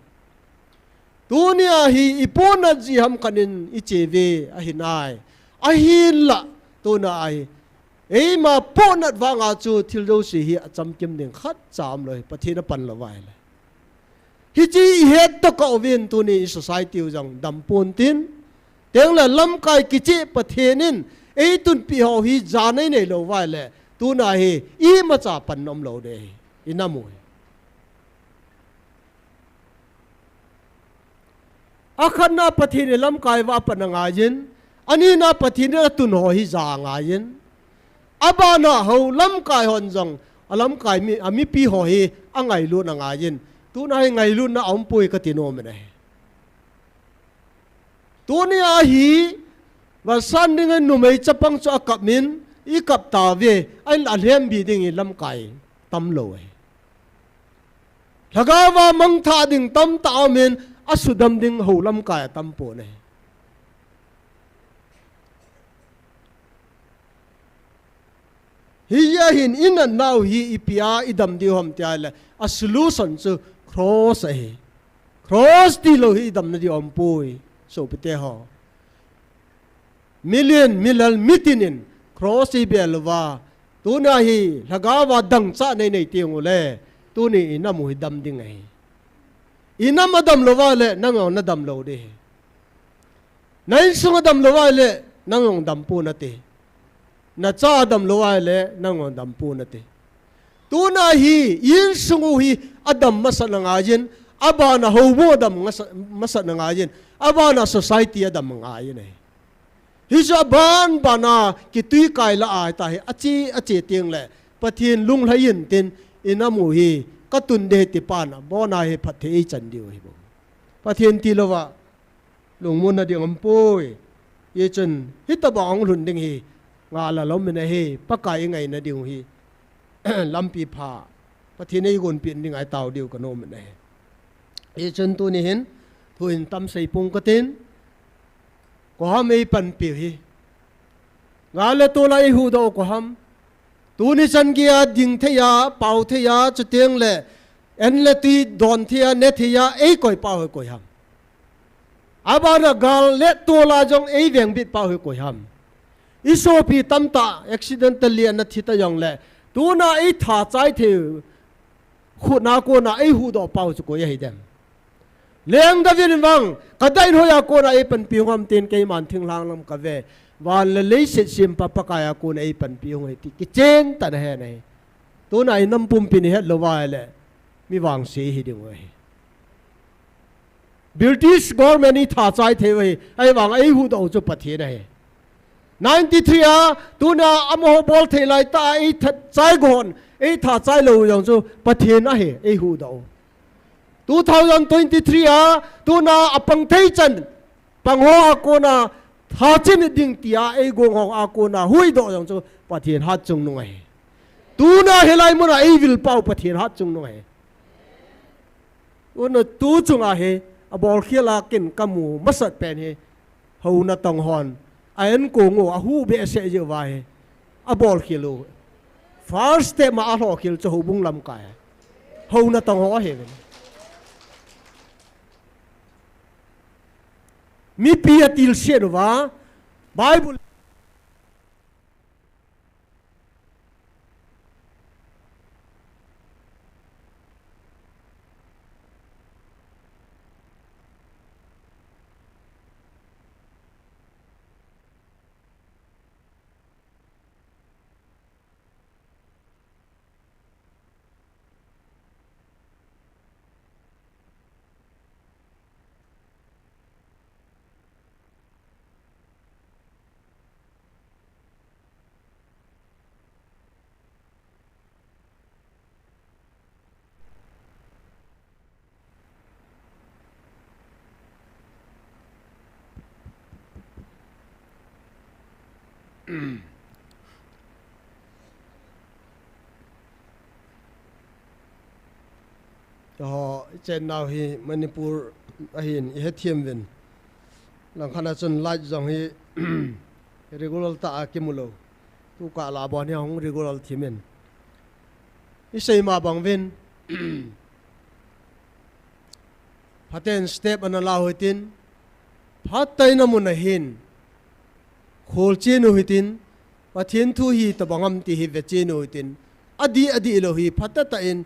Tunia hi ipohnat jeh ham khat in iche uve ahi nai. Ahinla, tuna ahi, eima pohnat vanga chu thil jouse hi achamkim ding khatcha umlou hi, Pathen apan lou uva ahile. Hiche ihet toh kah uvin tuni i society u jong dam pon tin. Tengle lamkai kicheh Pathen in eitunpi ho hi jana inei lou uva ahile, tuna hi imacha panna umlou ding ahi, inam u hi. Akhatna Pathen in lamkai uva apan angaiyin, anina Pathen in atun ho hi ja angaiyin, abana ho lamkai hon jong alamkai mi, amipi ho hi angailut angaiyin, tuna hi ngailutna aumpoi kati nom in ahi. Tunia hi, vahsan dingin numei chapang chu akap in, ikap tauve, ahinla alhembi ding hi lamkai tamlou ahi. Lhagao va mangthah ding tamtah aumin, asudam ding ho lamkai atam pon ahi. Hijeh hin inatnau hi ipia idam diu ham ti ahile, a solution chu cross ahi. Cross tilou hi idamna diu aumpoi, sopite ho. Milian, milal, mitin in cross ibel uva, tuna hi lhagao va dangchah nei nei teng ule, tuni inam u hi dam ding ahi. Inam adam lou uva ahile, nang jong nadam lou ding ahi. Na insung adam lou uva ahile, nang jong dam pon nate. Nacha adam lou uva ahile, nang jong dam pon nate. Tuna hi, insung u hi adam masat angaiyin, abana houbung adam masa-, masat angaiyin, abana society adam angaiyin ahi. Hichu aban bana kitui kai lah a hita hi, ache, ache tengle, Pathen lunglhai in tin, inam u hi, katun ding ti pana, abona hi phatthei eichan diu ahi bou. Pathen tilouva, lungmonna ding aumpoi. Hichun, hitobang hung lhun ding hi, ngal a lom in ahi, Pakai ingaina diu hi, lampi pha, Pathen in eigonpeh ding a itao diu kanom in ahi. Hichun tuni hin, thu hin tam sei pong katin, koi ham eipanpiu hi. Ngal le tol a eihuhdoh u koi ham. Tuni chan geiya ding thei a, pao thei a, chutengle, an le tui don thei a, ne thei a, eikoi pau hi koi ham. Abana gal le tol a jong eivengbit pau hi koi ham. Isopi tamtah accidentally ana thi ta jongle, tuna eitha chai thei u, khutna kona eihuhdoh pau chu koi ahidem. Leng David in vang, kadai in hoiya kona eipanpi hung ham tin keiman thinglhang lam kave. Van le leiset sempa Pakaiya kona eipanpi hung ahi ti kichen tah in ahe ahi. Tuna inam pumpin ihet lou uva ahile, mi vangse ihi diu ahi. British government eitha chai thei u ahi, ahivang eihuhdoh u chu Pathen ahi. Ninety-three a, tuna amaho bol thei laitah a eitha chai gon, eitha chai lou u jong chu Pathen ahi, eihuhdoh u. Two thousand twenty-three a, tuna apang thei chan, pang ho a kona, tha chimit ding tia eigong ho a kona huhdoh u jong chu Pathen hatchungnung ahi. Tuna hilai muna eivil pau Pathen hatchungnung ahi. Tuna tu chunga hi, abolkhel a ken kamu masat pen hi, hou natong hon, a-enkong u, ahuh behseh jeh uva hi, abolkhel u. First step ma alhokhel chu houbung lamkai. Hou natong ho ahiuvin. Mipi atilse uva, Bible Ho, i chennau hi Manipur ahin i hethem uvin. Langkhat a chun light jong hi regular tah a kimu lou. Tu kah lah a bon hi ahung regular thim in. I sei ma bang uvin. Phaten step ana la u hitin. Phatah in amun ahin. Khol chen u hitin. Pathen thu hi tabang ham ti hi ve chen u hitin. Adih, adih lou hi phatah tah in.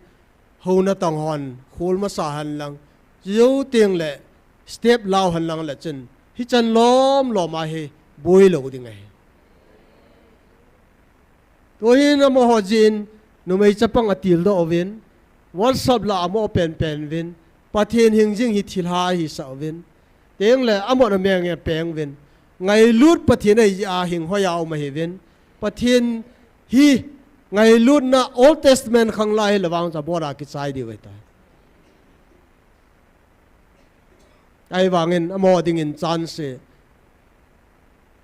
Houna tang hon, khol masa hen lang. Jou teng le, step la u hen lang le chun. Hichan lom lom a hi, boi lou ding ahi. Tuhin amaho jin, numei chapang atildoh uvin. WhatsApp lah a amo pen pen uvin. Pathen hing jing hi thilha ahi sah uvin. Teng le, amo na menge peng uvin. Ngailut Pathen ahi a hing hoi a um ahi uvin. Pathen hi ngailutna Old Testament khang lai hi le vang cha bora kichai diu ahi tai. Ahivangin amo dingin chance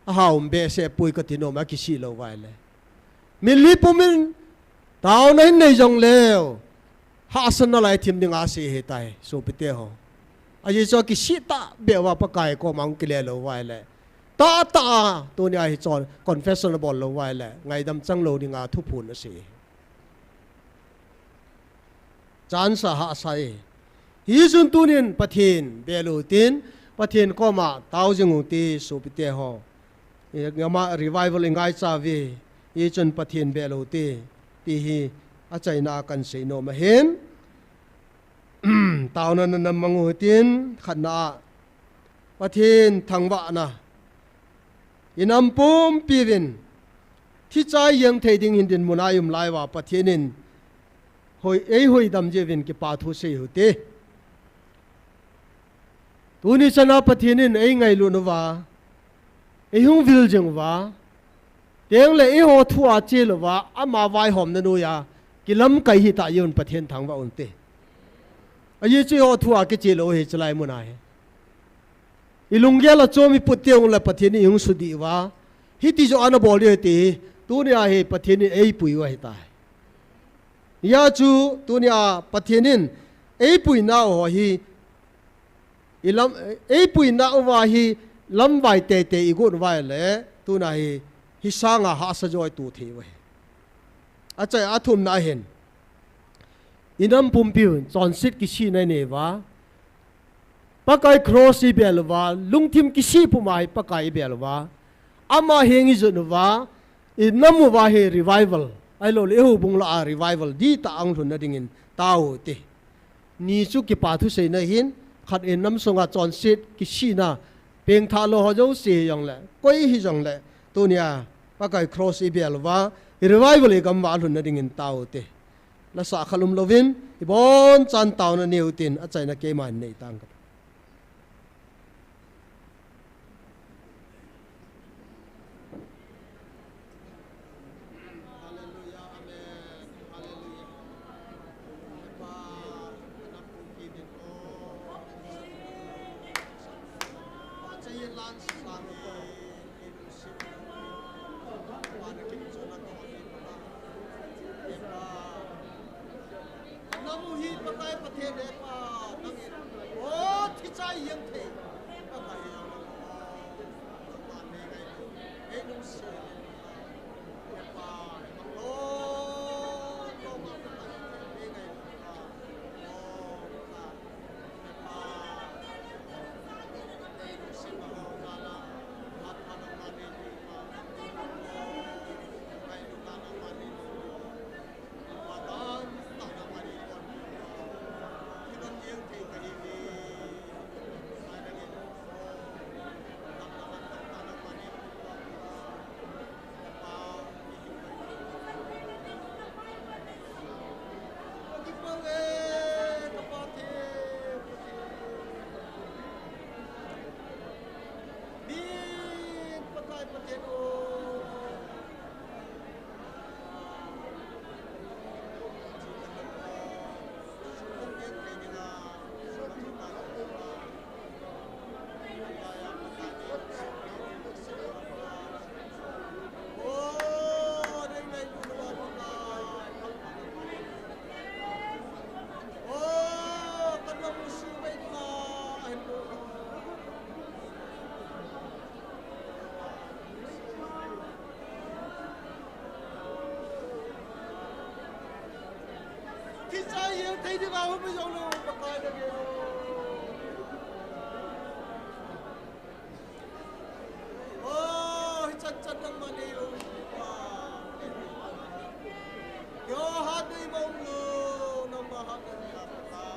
a hao um behseh poi kati nom a kisih lou vai le. Mitlhi pumin taona hin nei jong leu. Hahsatna lai thim ding a sei ahi tai, sopite ho. Ajeh chu kisih tahbeh uva Pakai koma hung kile lou vai le. Tahtah a, tunia hi chun confession abol lou vai le. Ngaidam chang lou ding a thuphon asei. Chance ahahsa e. Hichun tunin Pathen bel u hitin, Pathen koma tao jing u hite sopite ho. Ama revival i ngaicha uve. Hichun Pathen bel u hite. Ti hi achaina a kan sei nom ahin. Taona na na mang u hitin, khatna a. Pathen thangvahna. I nam pumpi uvin. Thi chai jeng thei ding hin dinmun a i um lai uva Pathen in. Hoi, ei hoidam jeh uvin kipa thu sei u hite. Tuni chan a Pathen in ei ngailut uva, ei hung vil jing uva, teng le eiho thu a che lou uva, ama vaihomna noiya, kilamkai hita jeh un Pathen thangvah u hite. Ajeh chu eiho thu a kiche lou hi chulai mun a hi. I lunggel a chom i put teng le Pathen in ei hung sudih uva. Hiti joh a na bol diu ahi ti hi, tunia hi Pathen in ei pui u ahi tai. Hijeh chun, tunia Pathen in ei puinau ho hi, i lam, ei puinau va hi lamvai teitei i gon uva le, tuna hi, hi sanga hahsa joh i to thei u ahi. Achai a thumna ahin. I nam pumpi u, chonset kisihna i nei uva. Pakai cross i bel uva, lungthim kisih puma hi Pakai i bel uva. Ama heng i jot uva, i nam uva hi revival. Ahilou le, i houbung lah a revival, dihtah a hung lhunna dingin, tao u hite. Ni chu kipa thu seina ahin, khat in nam sunga chonset kisihna, pengthah lou ho jouse hi jong le, koi hi jong le, tunia, Pakai cross i bel uva, i revival i gam uva lhunna dingin tao u hite. Lasa khat um louvin, i bonchan taona nei u hitin, achaina keiman nei tang ka. Thei dinga hung pi jong lou, Pakai nangin. O, hichan chan nangman nei lou, Pa. Keiho hatna ima umlou, nangma hatna nei a, Pakai.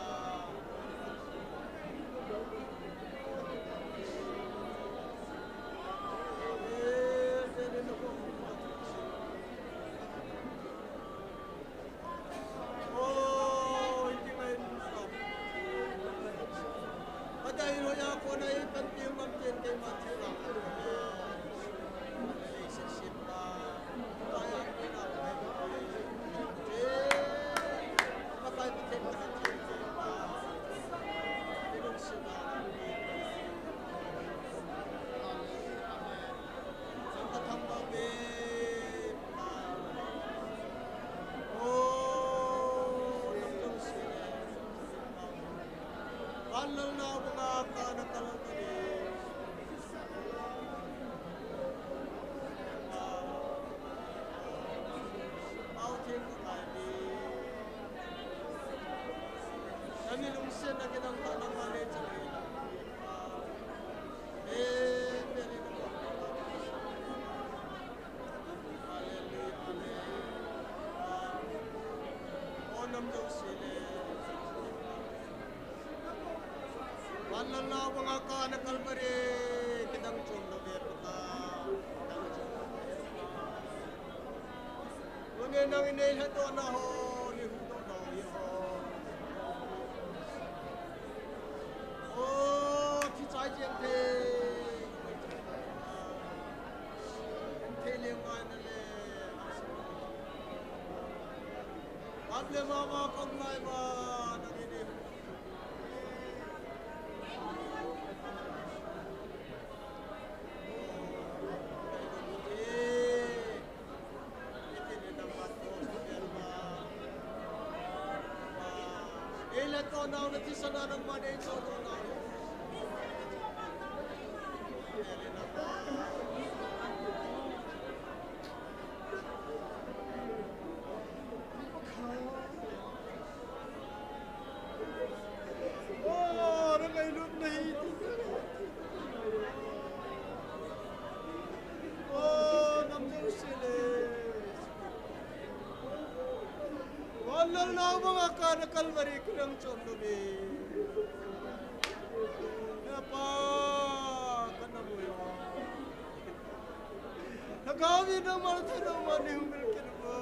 Vanlalna banga kana Calvary kidang chom lou ve, Pakai. Tuni nangin nei lhatdohna ho, nei huhdohna ho hi ho. O, thi chai cheng thei. Thei leng ngai na le. Ap le mama kong ngai ma, nangin nei huhdoh. O, na ngailutna hi. O, nam jouse le. Vanlalna banga kana Calvary kidang chom lou ve. Na Pa, ka nam u hi. Lhagao vin nangma lhatdohna nei hung bil kit uvo.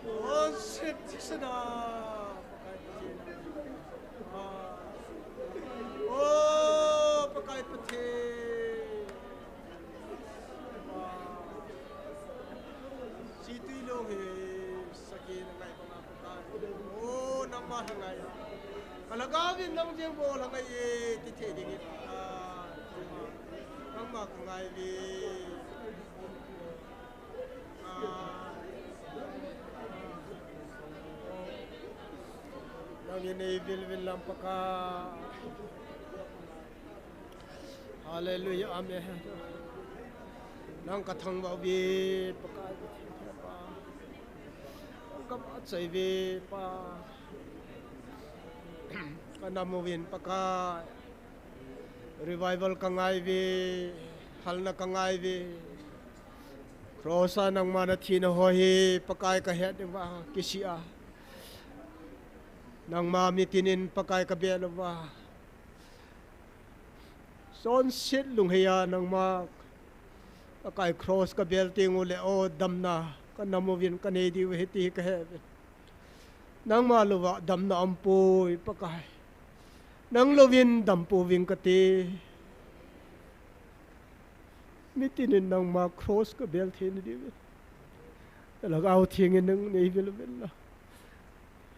O, sep thisana, Pakai Pathen. O, Pakai Pathen. Situi lou hi, sakhi na ngai banga Pakai. O, nangma lhangai. Ka lhagao vin nang jeng bou lhangai e, ti thei dingin. A, nangma ka ngai uve. Nangin nei vil vil lam Pakai. Hallelujah, amen. Nang ka thangvah uve, Pakai. Nang ka vahchoi uve, Pa. Ka nam uvin, Pakai. Revival ka ngai uve, halna ka ngai uve. Cross a nangma na thina ho hi Pakai ka het uva, kisih a. Nangma mitinin Pakai ka bel uva. Chonset lunghei a nangma Pakai cross ka bel teng uleh, o, damna ka nam uvin ka nei diu ahi ti ka he uve. Nangma louva damna aumpoi Pakai. Nang louvin dam pouving kati. Mitinin nangma cross ka bel thei na diuvin. Lhagao Thengin nang nei vil uvin lang.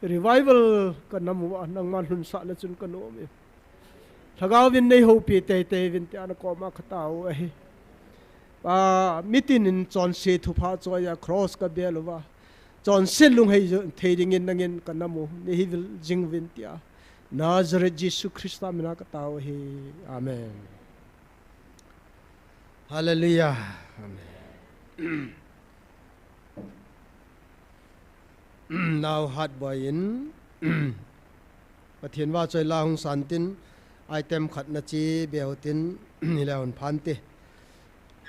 Revival ka nam uva nangma lhunsah le chun ka nom e. Lhagao vin nei houpi teitei uvin tia na koma ka tao u ahi. Pa, mitinin chonse thupha choi a cross ka bel uva. Chonset lunghei thei dingin nangin ka nam u nei vil jing uvin tia. Nazareth Jesu Christa mina ka tao u ahi. Amen. Hallelujah. Amen. Nau Hatboi in Pathen vahchoi la hung san tin, item khat na che be u tin, hile hung phan te.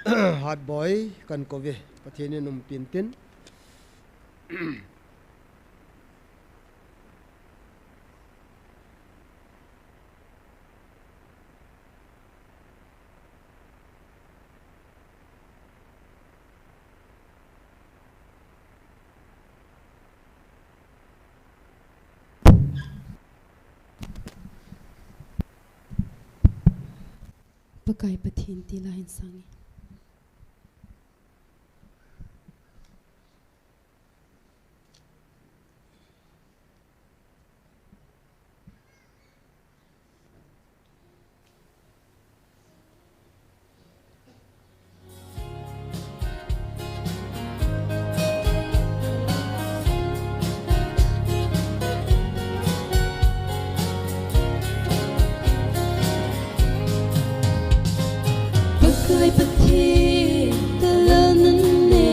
Hatboi kan kou ve, Pathen in umpi in tin. Pakai Pathen ti la hin sang e. Pakai Pathen, ka lal nang ne,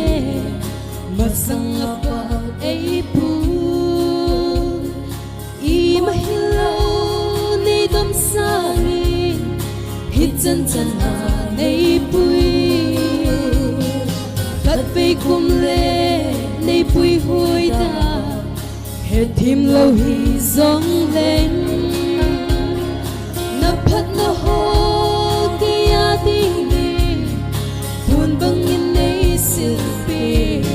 masang a pang ei pui. Ima hilou nei dom sangin, hichan chan a nei pui. Khatvei kum le nei pui hoi ta, hethem lou hijong leng, na phatna ho kei a dingin, pun bangin nei silpeh.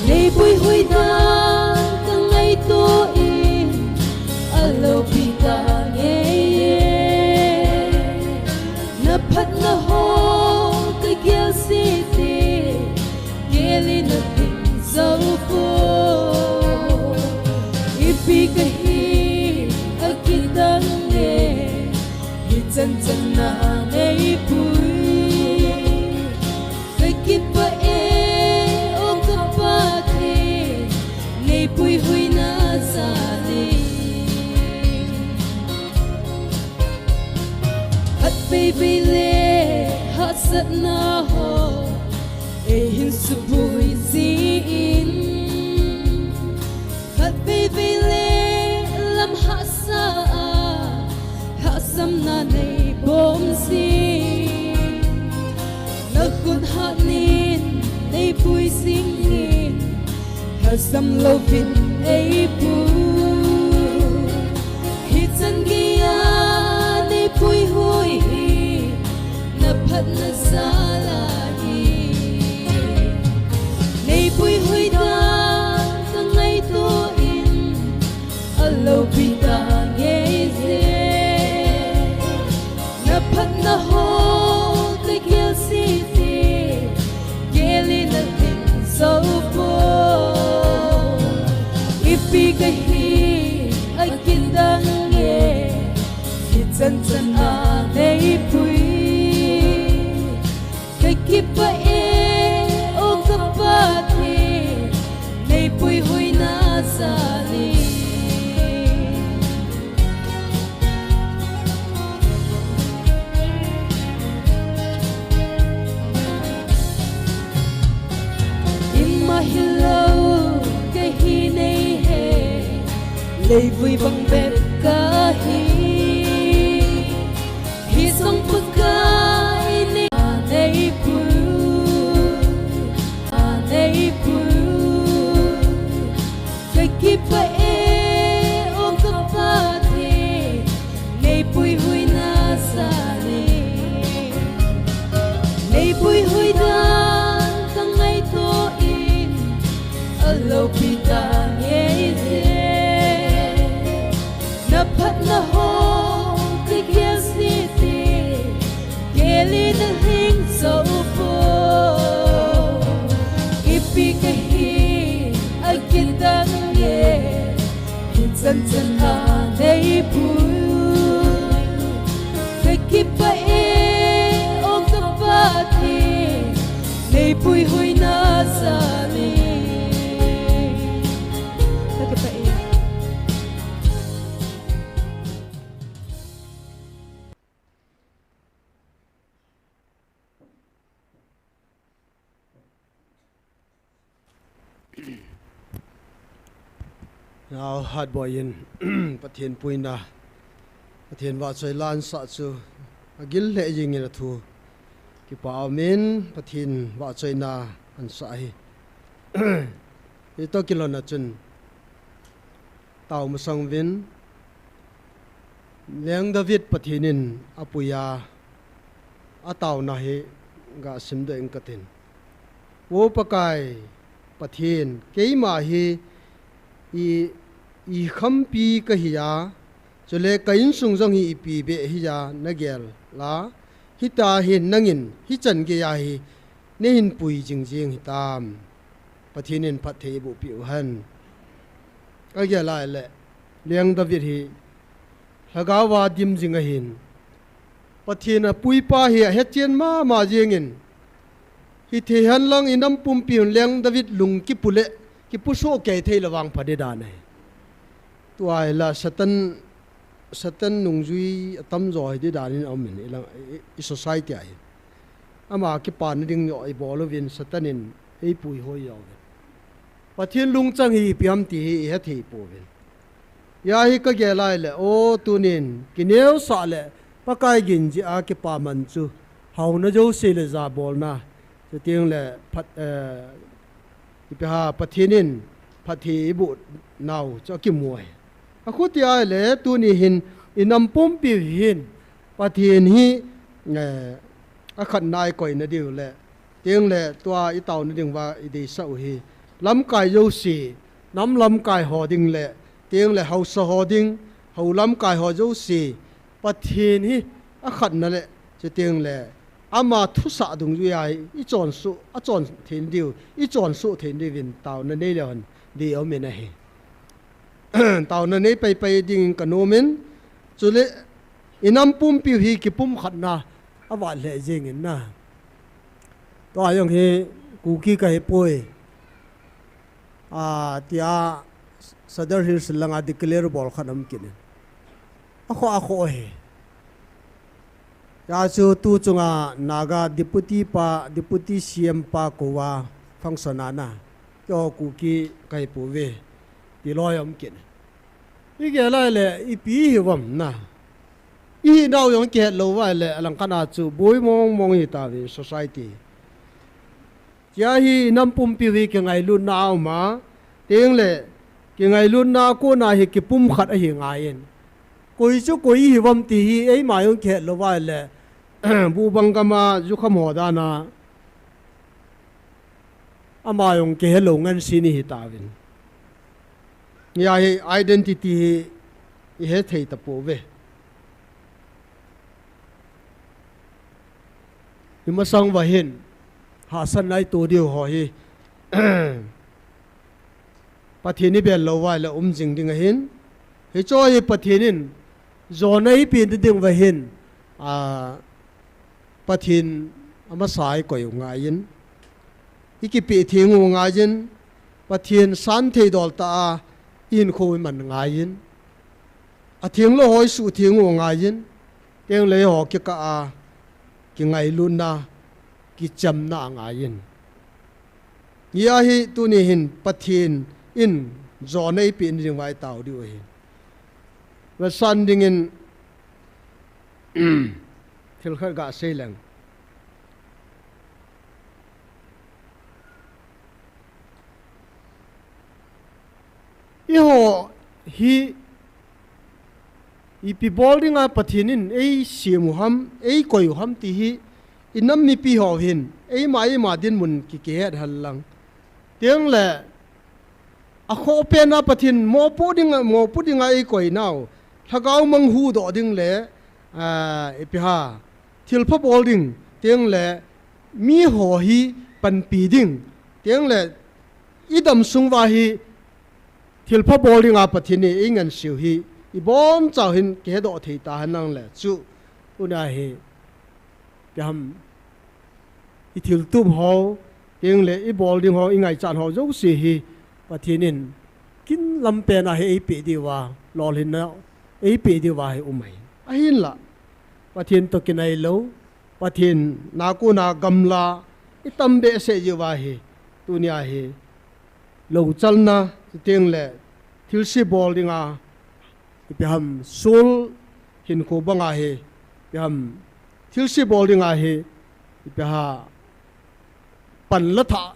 Nei pui hoi dan ka ngaito in, alopi ka ngei e. Na phatna ho ka gel sese, gel in na ding jou poi. Ipi kahi a kidang e, hichan chan a nei pui. Ka kipah e, o ka Pathen, nei pui hoi na jal in. Khatvei vei le hahsatna ho, ei hin supui jin. Khatvei vei le lam hahsa a, lhahsamna nei bom jin. Na khut hat nin nei pui jingin, lhasam louvin ei pui. Hichan gei a nei pui hoi hi, na phatna jal ahi. Nei pui hoi dan ka ngaito in, alopi ka ngei e. Na phatna ho ka gel sese, gel in na ding jou poi. Ipi kahi a kidang e, hichan chan a nei pui. Ka kipah e, o ka Pathen, nei pui hoi na jal in. Ima hilou kahi nei he, leivui bang bep kahi. Hijong Pakai nei, nei pui, nei pui. Ka kipah e, o ka Pathen, nei pui hoi na jal in. Nei pui hoi dan ka ngaito in, alopi ka ngei e. Na phatna ho ka gel sese, gel in na ding jou poi. Ipi kahi a kidang e, hichan chan a nei pui. Ka kipah e, o ka Pathen, nei pui hoi na jal in. Ka kipah e. Nau hatboi in Pathen puina, Pathen vahchoi la ansah chu agil lheh jingin athu kipa umin Pathen vahchoina ansah ahi. Hitoh kilhonna chun tao masang uvin, Leng David Pathen in apuiya ataona hi gasimdoh inge katin. O Pakai Pathen, keima hi i, i khampi kahiya, chule ka insung jong hi ipi beh hiya nagel a, hitia hi nangin hichan geiya hi neihin pui jingjing hitam. Pathen in phatthei eiboh peh uhen. Kagel a ahile, Leng David hi lhagao a dim jing ahin, Pathen apuipa hi ahetchen mama jengin, hithei henlang inam pumpi hin Leng David lung kipu le kipu sohkei theilou vang pha ding dan ahi. Tua ahile Satan, Satan nungjui atamjo hi ding danin aumin, i society a hin ama kipana ding joh ibol uvin Satan in eipuihoi jouvin, Pathen lungchang hi ipi ham ti hi ihethei pouvin. Hia hi kagel a ahile, o tunin kineosah le Pakai gin jeh a kipaman chu, haona jouse le jabolna, chutengle phat, eh, ipi ham Pathen in phatthei eiboh nau chu akimu ahi. Akhuti ahile tuni hin inam pumpi hin Pathen hi, eh, akhatna a ikoina diu le, chutengle tua itaona dinguva ideisah u hi lamkai jouse, nam lamkai ho ding le, chutengle haosa ho ding, hou lamkai ho jouse, Pathen hi akhatna le, chutengle ama thusah dungjuia hi ichonsoh, achon thei diu, ichonsoh thei diuvin taona neileu hen deium in ahi. Taona nei paipai dingin kanomin, chule inam pumpiu hi kipumkhatna avat lheh jengin na. Tua jong hi Kuki kahipoi, a, tia Sadar Hills langa declare bol khat aum kit in, akhoh akhoh ahi. Hia chu tu chunga Naga Deputy pa, Deputy C M pa kouva function ana, keiho Kuki kahipouve ti loi aum kit. Igel a ahile ipi hiuvam na, ihinau jong kihetlou uva ahile alangkhat a chu boi mong mong hitauve society. Hia hi inam pumpiu hi kingailutna auma, chutengle kingailutna a kona hi kipumkhat ahi ngaiyin, koi chu koi ihiuvam ti hi eima jong kihetlou uva ahile, buhbang gam a jukham ho dan a ama jong kihelou ngansi ni hitauvin. Hia hi identity hi ihethei tapouve. Imasang uva hin hahsatna ito diu ho hi Pathen ibel lou uva ahile um jing ding ahin, hicheho hi Pathen in jona eipeh ding uva hin, a, Pathen amasa ikoi u ngaiyin, ikipeh theng u ngaiyin, Pathen santhei dol tah a ihinkho iman ngaiyin, atheng lou ho isuhtheng u ngaiyin, chutengle eiho kikah a kingailutna, kichamna angaiyin. Hia hi tuni hin Pathen in jona eipeh ding uva itao diu ahi. Vetsahna dingin thil khat gasei leng, eiho hi ipi bol dinga Pathen in eisem u ham, eikoi u ham ti hi inam mipi ho hin eima eima dinmun ki, kihet henlang, chutengle akhoh pen a Pathen mopoh dinga, mopoh dinga eikoinau, lhagao mang huhdoh ding le, a, ipi ham, thilpha bol ding, chutengle miho hi panpi ding, chutengle idam sung uva hi thilpha bol dinga Pathen in eingansei u hi ibonchauva hin kihedoh thei tahen lang le chu, tuna hi ipi ham, ithiltup ho, chutengle ibol ding ho, ingaichat ho jouse hi Pathen in kin lam pen a hi eipeh diuva, lolhinna eipeh diuva hi um ahi. Ahinla Pathen toh kinailou, Pathen a kona gamla itam behseh jeh uva hi tunia hi louchalna, chutengle thilse bol dinga, ipi ham, sol hinkho banga hi, ipi ham, thilse bol dinga hi, ipi ham, panla thah,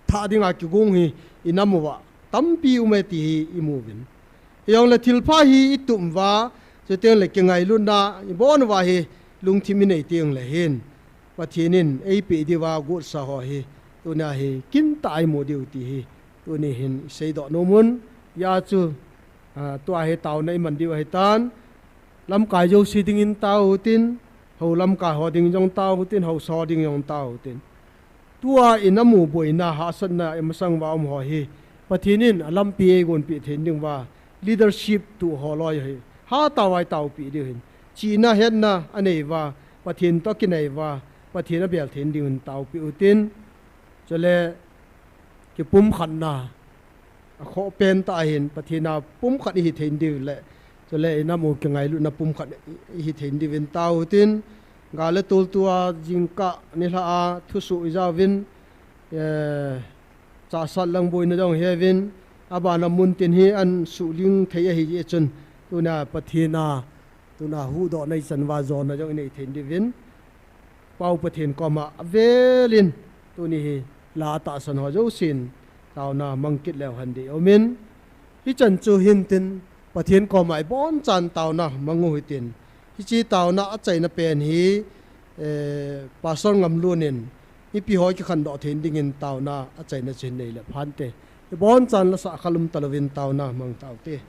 thah dinga kigong hi, inam uva, tampi um e ti hi, imu uvin. Hijongle thilpha hi, itum uva, chuteng le kingailutna, ibon uva hi, lungthim inei teng le hin. Pathen in eipeh diuva gotsa ho hi, tunia hi, kintah a imu diu ti hi, tuni hin iseidoh nom un, hijeh chun, ah, tua hi taona iman diu ahitan, lamkai jouse dingin tao utin, hou lamkai ho ding jong tao utin, haosa ho ding jong tao utin. Tua inamu boina, hahsatna, imasang uva um ho hi, Pathen in alampi eigonpeh thei ding uva, leadership tuh ho loi hi, hatah uva itaopeh diu hin. Chihna, hetna, anei uva, Pathen toh kinai uva, Pathen abel thei ding un taopeh utin. Chule, kipumkhatna, akhoh pen tah ahin, Pathen a pumkhat ihi thei diu le, chule inamu kingailutna pumkhat ihi thei diuvin tao utin, gal le tol tua jingkah nilhah a thusoh ijah uvin, eh, chahsat lang boina jong heuvin, abana muntin hi ahin suhling thei ahi jeh chun, tunia Pathen a, tunia huhdohna ichan uva jona jong inei thei diuvin, Pa-u Pathen koma avelin, tuni hi la atahsan ho jousen, taona mang kit leu hen ding aumin. Hichan chu hintin, Pathen koma ibonchan taona mang u hitin. Hiche taona achaina pen hi, eh, Pastor Ngamlun in, mipi ho kikhandoh thei dingin taona achaina chu hin nei le phante. Ibonchan la sah khalum talouvin taona mang taute.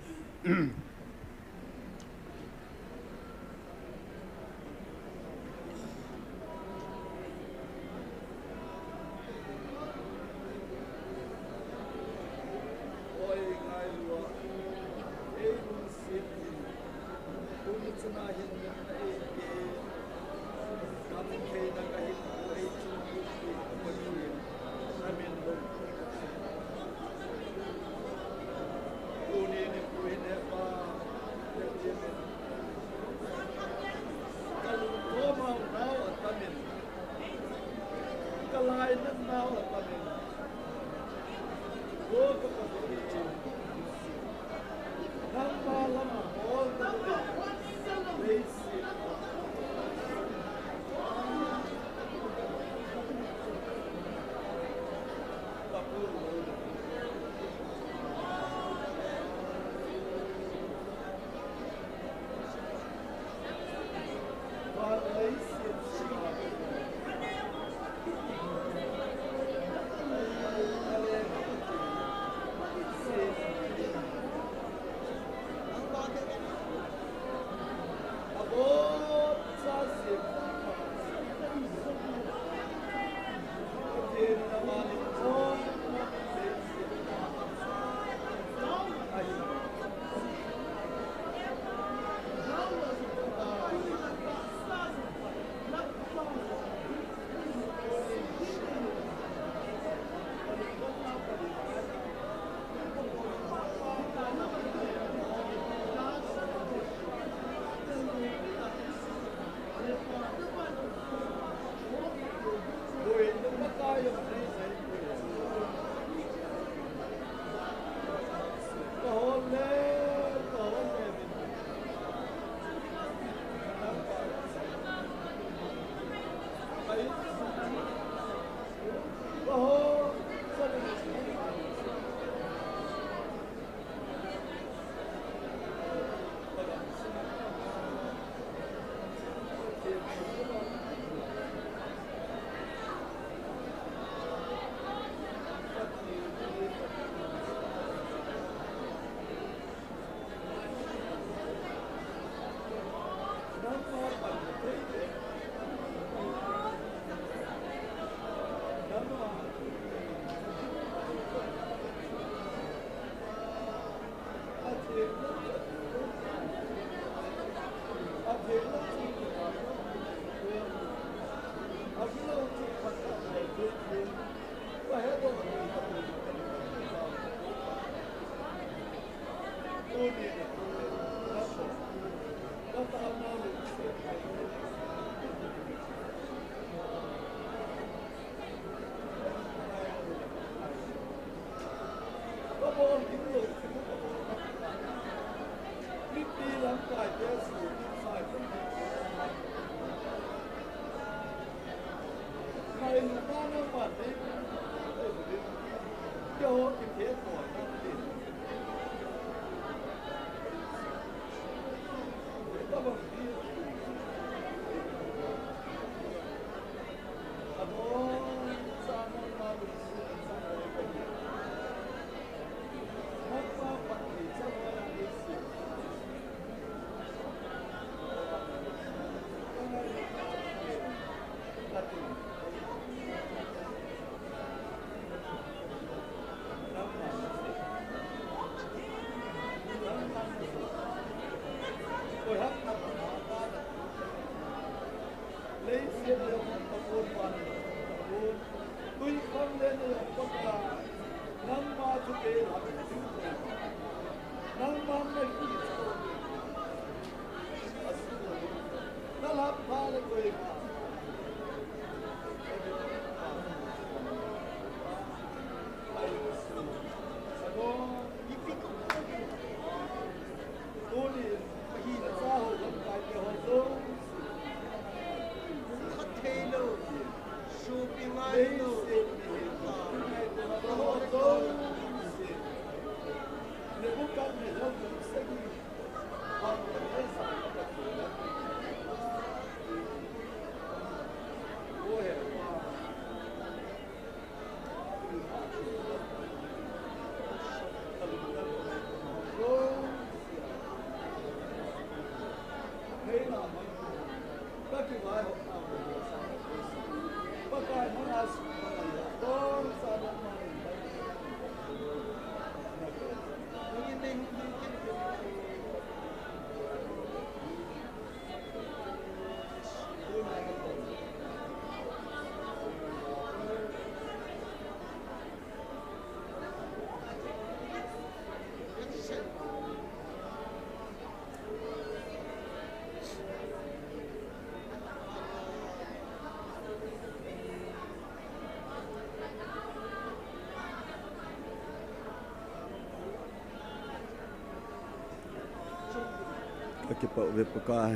Ka kipah uve Pakai,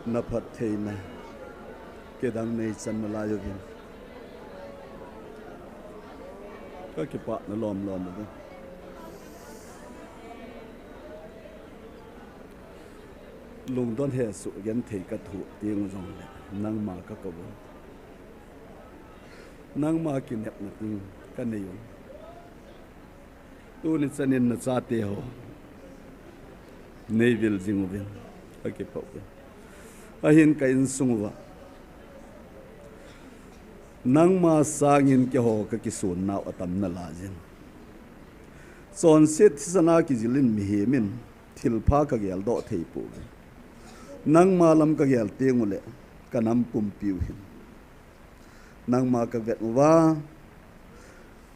na phattheina kidang nei chan nalai uvin. Ka kipah na lom lom uve. Lungdon hesoh genthei ka thoh teng jongle, nangma ka kou. Nangma kinepna ding ka nei u. Tuni chanin na chate ho nei vil jing uvin, ka kipah uve. Ahin ka insung uva nangma sangin keiho ka kisun nau atam nalai jin. Chonset thisan a kijil in mihem in thilpha ka geldoh thei pouve. Nangma lam ka gel teng ule ka nam pumpi u hin. Nangma ka vet uva,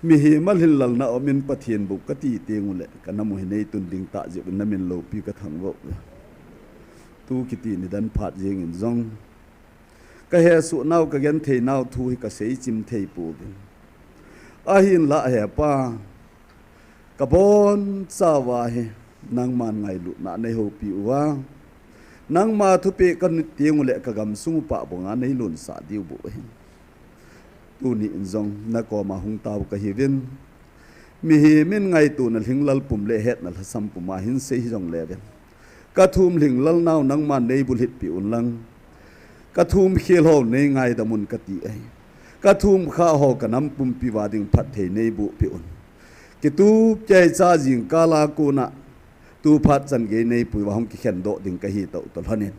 mihem a lhinlelna um in Pathen bou ka ti teng ule ka nam u hi nei tun ding tah jeh uvin na min loupi ka thangvah uve. Tu kiti nidan phat jeng in jong ka hesoh nau, ka genthei nau thu hi ka seichim thei pouvin. Ahinlah he Pa, ka bonchauva hi nangman ngailutna nei houpi uva, nangma thupeh ka nit teng ule ka gamsung u pahbonga nei lunsah diu bou ahi. Tuni in jong na koma hung tao ka hiuvin. Mihem in ngaitona lhinglel pum le hetna lhasam pum a hin sei hijongle ven, ka thum lhinglel nau nangman nei bulhit peh un lang, ka thum khel ho nei ngaidam un ka ti ahi. Ka thum kha ho ka nam pumpi uva ding phatthei nei boh peh un. Kitup keicha jingkal a kona tu phat chan gei nei pui uva hung kikhen doh ding ka hi tauh tauh lhonin.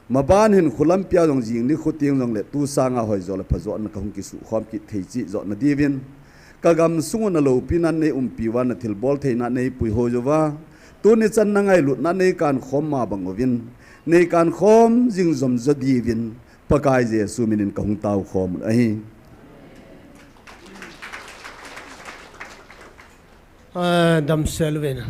Maban hin khulampi a jong jing nikho teng jongle tu sanga hoijo le phajo na ka hung kisuh khom kit thei cheh jo na diuvin, ka gamsung u na loupina nei umpi uva, na thilbol theina nei puihoi uva, tuni chan na ngailutna nei kan khom ma bang uvin, nei kan khom jing jom jo diuvin, Pakai Jesu minin ka hung tao khom u ahi. Ah, damsel uvin.